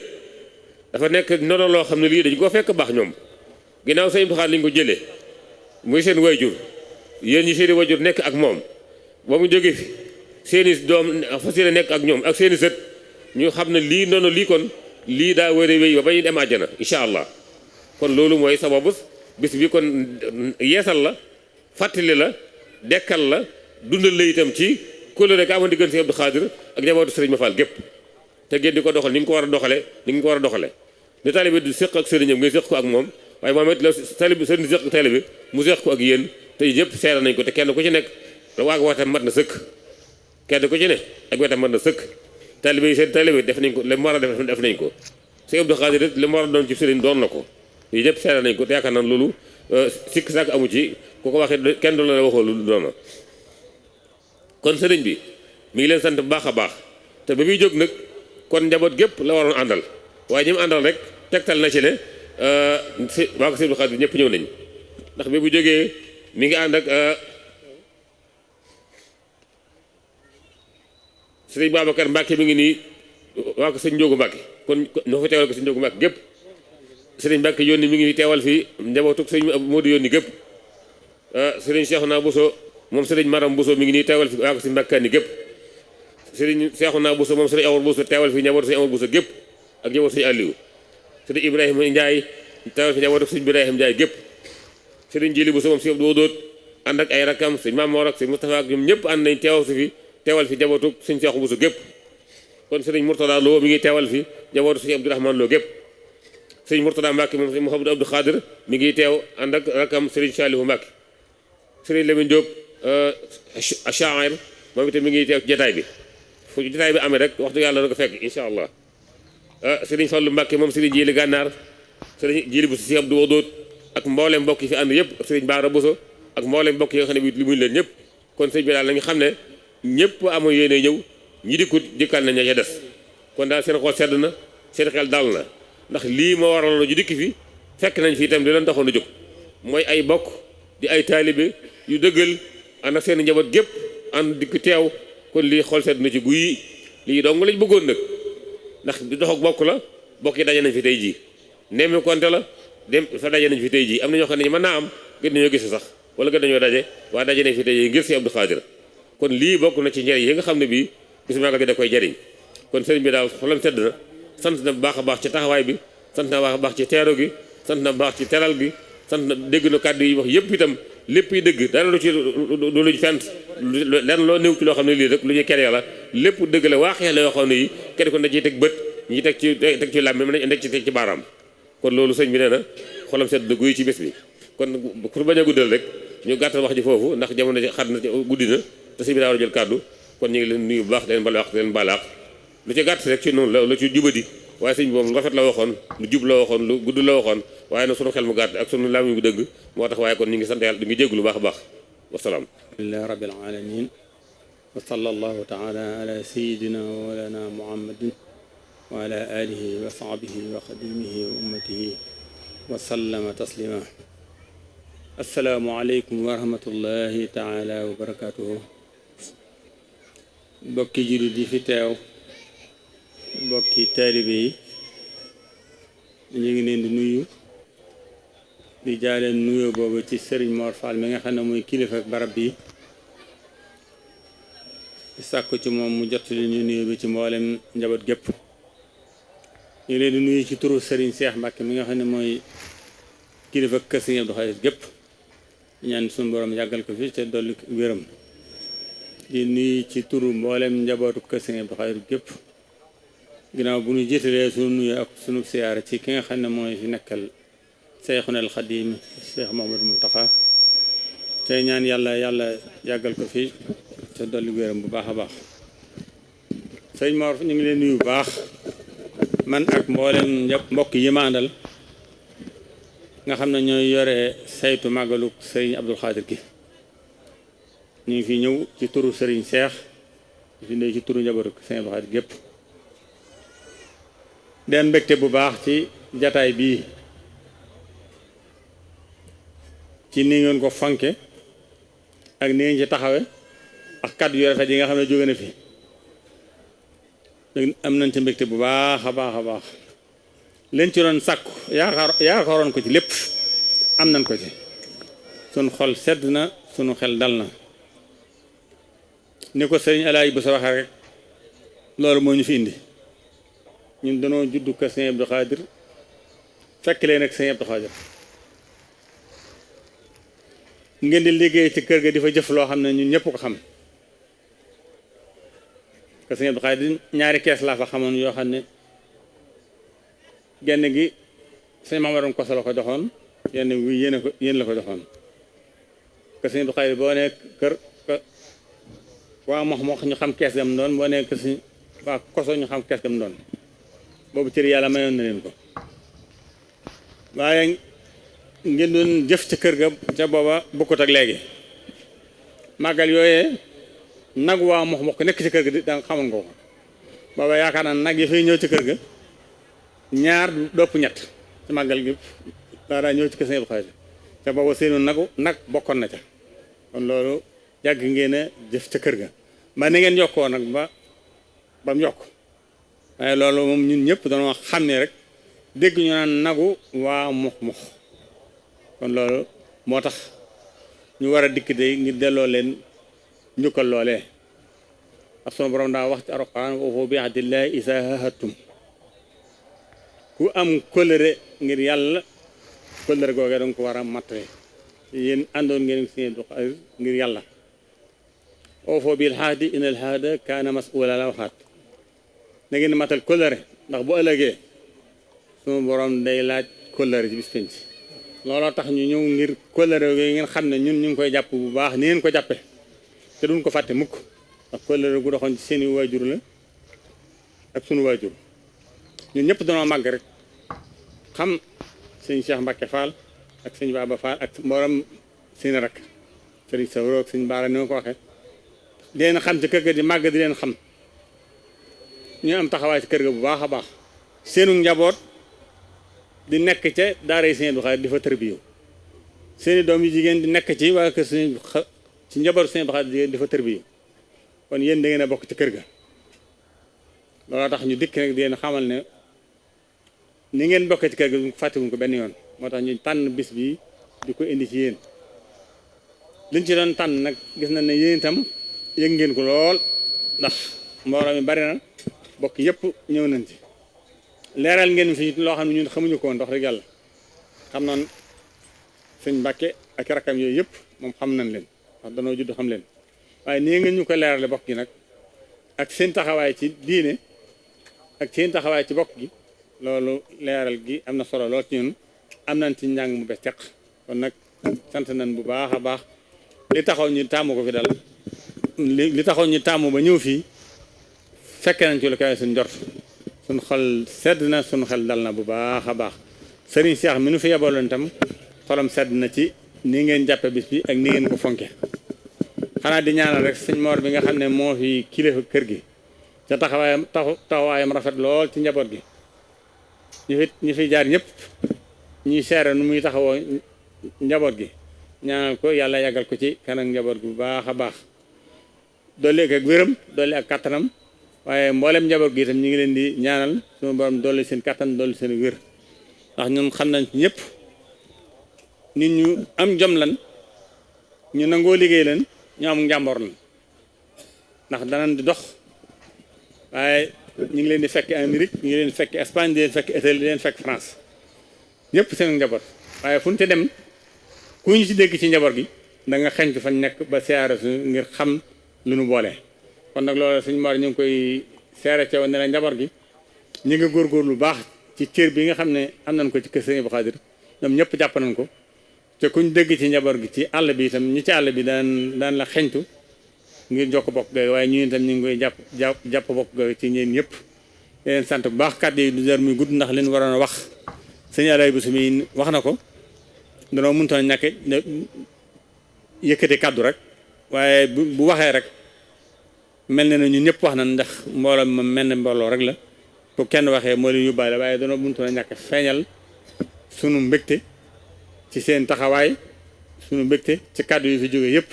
dafa nekk noonu loo xam ne lii dañ koo fekk baax ñoom ginnaaw sëñ Abdou Khadir lañ ko jëlee muy seen wayjur yéen ñi seeni wayjur nekk ak moom ba mu jóge fi seeni doom fas yéene nekk ak ñoom ak seeni sët ñu xam ne lii noonu lii kon lii daa wér a wéy ba ñu dem àjjana incha allah kon loolu mooy sababu bis bi kon yeesal la fàttali la dekkal la dundal la itam ci kóllëre ka amoon diggante Abdou Khadir ak njabootu Sëriñ Mafal gépp te ngeen di ko doxal ni nga ko war a doxale ni nga ko war a doxale ni taalibe di séq ak sëriñam ngay séq ko ak moom waaye moom it la taalibe sëriñ séq taalibe mu séq ko ak yéen te ñëpp seera nañ ko te kenn ku ci nekk waag waxtam mat na sëkk kenn ku ci ne ak wetam mat na sëkk taalibe yi seen taalibe def nañ ko li mu war a def nañ ko sëñ Abdou Khadir li mu war a doon ci sëriñ doon na ko yi ñëpp seera nañ ko te yaakaar naa loolu sikk sàkk amu ci ku ko waxee kenn du la waxoo lu doona kon sëriñ bi mi ngi leen sant bu baax a baax te ba muy jóg nag kon njaboot gépp la waroon àndal waaye ñi mu àndal rek tegtal na ci ne si waa ko sëñ Abdou Khadir ñëpp ñëw nañ ndax bi bu jógee mi ngi ànd ak sëriñ Babacar Mbacke mi ngi nii waa ko sëñ Njóogu Mbacke kon ñoo fa teewal ko sëñ Njóogu Mbacke gépp sëriñ Mbacke yónni mi ngi teewal fii njabootu sëñ Modou yónni gépp sëriñ Cheikhouna Bousso moom sëriñ Maram Bousso mi ngi nii teewal fi waa ko sëñ Mbacke ni gépp sëriñ Cheikhouna Bousso moom sëriñ Awar Bousso teewal fi njabootu sëñ Awar Bousso gépp ak njabootu sëñ Aliou sëriñ Ibrahima Ndiaye teewal fi njabootu sëñ Ibrahima Ndiaye gépp sëriñ Jili Bousso moom sëñ Abdou Dóot ànd ak ay rakam sëñ Mamoor ak sëñ Moustapha ak ñoom ñëpp ànd nañ teewal si fi teewal fi njabootu sëñ Cheikh Bousso gépp kon sëriñ Mourtada Lo mi ngi teewal fi njabootu sëñ Abdourahmane Lo gépp sëriñ Mourtada Mbacke moom sëñ Mouhamadou Abdou Khadir mi ngi teew ànd ak rakam sëriñ Saliou Mbacke sëriñ Lamine Diop Achair moom itam mi ngi teew ci jotaay bi fu jotaay bi amee rek waxtu yàlla da ko fekk incha allah sëriñ Fallou Mbacke moom sëriñ Jili Gànnaar sëriñ Jili Bousso si Abdou Wadoot ak mboolem mbokk yi fi ànd yëpp sëriñ Baara Bousso ak mboolem mbokk yi nga xam ne bi li muy leen ñëpp kon sëriñ bi daal la nga xam ne ñëpp amoon yéene ñëw ñi dikkut dikkal nañ ña ca des kon daal seen xol sedd na seen xel dal na ndax lii moo waraloon ñu dikk fi fekk nañ fi itam li leen taxoon a jóg mooy ay bokk di ay taalibe yu dëggal ànd ak seen njaboot gépp ànd dikk teew kon lii xol sedd na ci guy lii dong lañ bëggoon nag ndax di dox ak bokk la bokk yi daje nañ fi tey jii nemmi konte la dem fa daje nañ fi tey jii am na ñoo xam ne mën naa am gën nañoo gis sax wala gën nañoo daje waaye daje nañ fi tey jii ngir si Abdou Khadir kon lii bokk na ci njëriñ yi nga xam ne bii bisu magal gi da koy jariñ kon sëriñ bi daal xolam sedd na sant na bu baax a baax ci taxawaay bi sant na baax a baax ci teeru gi sant na baax ci teral gi sant na dégg na kàddu yi wax yëpp itam lépp yi dëgg dara lu ci du luñ fent lenn loo néew ci loo xam ne lii rek lu ñuy kere la lépp dëgg la waaxee la yoo xam ne yi kenn ko da ciy teg bët ñi teg ci làmmi mën nañ teg ci baaraam kon loolu sëñ bi nee na xolam sedd na guy ci bés bi kon pour bañ a guddal rek ñu gàttal wax ji foofu ndax jamono ji xat na guddi na te sëñ bi daa war a jël kàddu kon ñu ngi leen nuyu bu baax leen bala wax leen balaax lu ci gàtt rek ci noonu la ci jubadi waaye sëñ bi moom lu rafet la waxoon lu jub la waxoon lu gudd la waxoon waaye nag sunu xel mu gàtt ak sunu làmmiñ bu dëgg moo tax waaye kon ñu ngi sant yàlla di ngi jéggu lu baax a baax wasalaam alhamdulilah rabbil alamin wa sallallahu taala ala sayidina wa walana muhammadin wa ala alihi wa sahbihi wa xadimihi wa ummatihi wa sallama taslima assalaamu aleykum wa rahmatullahi taala wa barakatuhu bokki jullit yi fi teew bokki taalibe yi ñu ngi leen di nuyu di jaaleen nuyoo boobu ci Serigne Mor Fall mi nga xam ne muy kilifa ak barab bi di sàkku ci moom mu jot li ñu nuyu bi ci mboolem njaboot gépp ñu leen di nuyu ci turu Serigne Cheikh Mbacke mi nga xam ne mooy kilifa kër Serigne Abdou Khadir gépp ñaan suñu borom yàggal ko fi te dolli wéram di nuyu ci turu mboolem njabootu kër Serigne Abdou Khadir gépp ginnaaw bu ñu jiitalee sunu nuyu ak sunu siyaara ci ki nga xam ne mooy fi nekkal Seyxuna al Xadim Cheikh Mouhamadou Mountakha tey ñaan yàlla yàggal ko fi te dolli wéram bu baax a baax sëñ Mor ñu ngi leen nuyu bu baax man ak mboolem mbokk yi ma àndal nga xam ne ñooy yore saytu màggalu sëriñ Abdou Khadir gi ñu ngi fi ñëw ci turu sëriñ Cheikh fi ndey ci turu njabootu sëriñ Abdou Khadir gépp den mbégte bu baax ci jataay bii ci ni ngeen ko fonke ak ni ngeen ci taxawe ak kàddu yu rafet yi nga xam ne jóge na fi am nañ ci mbégte bu baax a baax a baax leen ci doon sàkku yaakaaroon ko ci lépp am nañ ko ci sunu xol sedd na sunu xel dal na ni ko sëriñ Alaaji bu sa waxee rek loolu moo ñu fi indi ñun danoo juddu kër Sëriñ Abdou Khadir fekk leen ak Sëriñ Abdou Khadir ngeen di liggéey ci kër ga di fa jëf loo xam ne ñun ñëpp ko xam que sëñ Abdou Khadir ñaari kees laa fa xamoon yoo xam ne genn gi sëñ Mamadou Koso la ko joxoon yenn wi yéen la ko joxoon que sëñ Abdou Khadir boo nee kër waa mox ñu xam kees gam doon boo nee que sëñ waa Koso ñu xam kees gam doon boobu cër yàlla mayoon na leen ko waaye ngeen doon jëf ca kër ga ca booba bokkut ak léegi màggal yooyee nag waa mox nekk ci kër ga di danga xamoon nga ko booba yaakaar naa nag yi fay ñëw ci kër ga ñaar dopp ñett ci màggal gi daa ñëw ci kër Sëñ Abdou Khadir ca booba seenu nag bokkoon na ca kon loolu yàgg ngeen a jëf ca kër ga ba ni ngeen yokkoo nag ba mu yokk waaye loolu moom ñun ñëpp dañoo xam ne rek dégg ñu naan nagu waa mox kon loolu moo tax ñu war a dikk de ngir delloo leen njukkal loolee ak sunu borom daa wax ci Alxuraan wa awfu bi ahdillahi izaa aahadtum ku am kóllëre ngir yàlla kóllëre googee danga ko war a mattale yéen àndoon ngeen si ngir yàlla awfu bil ahdi innal ahda kaana mas'uula la waxaat da ngeen matal kóllëre ndax bu ëllëgee sunu borom day laaj kóllëre ci bis penc looloo tax ñu ñëw ngir kóllëre yooyu ngeen xam ne ñun ñu ngi koy jàpp bu baax ni ngeen ko jàppe te duñ ko fàtte mukk ndax kóllëre gu doxoon ci seeni waajur la ak sunu waajur ñun ñëpp danoo màgg rek xam sëñ Cheikh Mbacke Fall ak sëñ Baba Fall ak mboolem seen rak sëriñ Sawro ak sëñ Baara ni ma ko waxee di leen xam ci kër ga di màgg di leen xam ñu am taxawaay ci kër ga bu baax a baax seenu njaboot di nekk ca daara yi Sëñ Abdou Khadir di fa tërbiyu seeni doom yu jigéen di nekk ci waa kër ci njabootu Sëñ Abdou Khadir di fa tërbiyu kon yéen da ngeen a bokk ci kër ga looloo tax ñu dikk nag di leen xamal ne ni ngeen bokkee ci kër ga fàttewuñ ko benn yoon moo tax ñu tànn bis bi di ko indi ci yéen liñ ci doon tànn nag gis na ne yéen itam yëg ngeen ko lool ndax mbooloo mi bari na bokk yëpp ñëw nañ ci leeral ngeen fi loo xam ne ñun xamuñu ko woon wax dëgg yàlla xam noon sëñ Mbàkke ak rakkam yooyu yëpp moom xam nañ leen wax danoo judd xam leen waaye nii ngeen ñu ko leerale bokk gi nag ak seen taxawaay ci diine ak seen taxawaay ci bokk gi loolu leeral gi am na solo lool ci ñun am nañ ci njàng mu bees teq kon nag sant nañ bu baax a baax li taxaw ñu tàmmu ko fi dal li taxaw ñu tàmmu ba ñëw fii fekke nañ ci lu kawe suñ njort suñ xol sedd na suñ xel dal na bu baax a baax sëriñ Cheikh mi nu fi yebaloon itam xolam sedd na ci ni ngeen jàppe bis bi ak ni ngeen ko fonke xanaa di ñaanal rek sëñ Mor bi nga xam ne moo fi kilifa kër gi ca taxawaayam rafet lool ci njaboot gi ñu fi jaar ñëpp ñuy seere nu muy taxawoo njaboot gi ñaanal ko yàlla yàggal ko ci kanam njaboot gi bu baax a baax dolli ak wéram dolli ak kattanam waaye mboolem njaboot gi itam ñu ngi leen di ñaanal sunu borom dolli seen kattan dolli seen wér ndax ñun xam nañ ci ñëpp nit ñu am jom lan ñu nangoo liggéey lan ñu am njàmboor lan ndax danañ di dox waaye ñu ngi leen di fekk Amérique ñu ngi leen di fekk Espagne di leen fekk Italie di leen fekk France ñëpp seen njaboot waaye fu ñu te dem ku ñu ci dégg ci njaboot gi da nga xeñtu fañ nekk ba siyaare su ngir xam lu nu boole kon nag loolu suñu mor ñu ngi koy seere ceew ne la njaboot gi ñu ngi góorgóorlu baax ci cër bi nga xam ne am nañ ko ci kër Sëñ Abdou Khadir ñoom ñëpp jàpp nañ ko te kuñ dégg ci njaboot gi ci àll bi itam ñi ci àll bi daan la xeñtu ngir jokk bokk ga waaye ñu itam ñu ngi koy jàpp bokk ga ci ñeen ñëpp leen sant bu baax kàddu yi du jar muy gudd ndax leen waroon a wax sëñ Alay bu sumi wax na ko danoo mënutoon ñàkk yëkkati kàddu rek waaye bu waxee rek mel na ne ñun ñëpp wax na ndax mbooloo ma mel ne mbooloo rek la bu kenn waxee moo leen yóbbaale waaye danoo mënutoon a ñàkk feeñal sunu mbégte ci seen taxawaay sunu mbégte ci kàddu yi fi jóge yëpp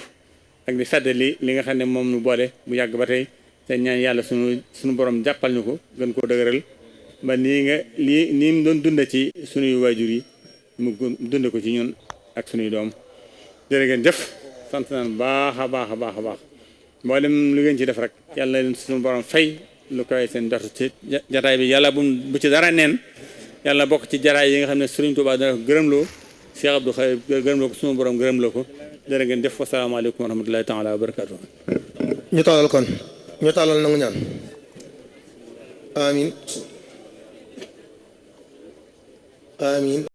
ak di fedd li nga xam ne moom nu boole bu yàgg ba tey te ñaan yàlla sunu borom jàppal ñu ko gën koo dëgëral ba nii mu doon dunda ci sunuy waajur yi mu dund ko ci ñun ak sunuy doom jërë ngeen jëf sant naan baax a baax a baax a baax mboolem lu ngeen ci def rek yàlla leen sunu borom fay lu koy seen jot ci jataay bi yàlla bu ci dara neen yàlla bokk ci jaraay yi nga xam ne Sëriñ Tuubaa dana ko gërëmloo Cheikh Abdou Khadir gërëmloo ko sunu borom gërëmloo ko jërë ngeen jëf wasalaamaaleykum wa rahmatullahi taala wa barakaatu. ñu taalal nangu ñaan amin amin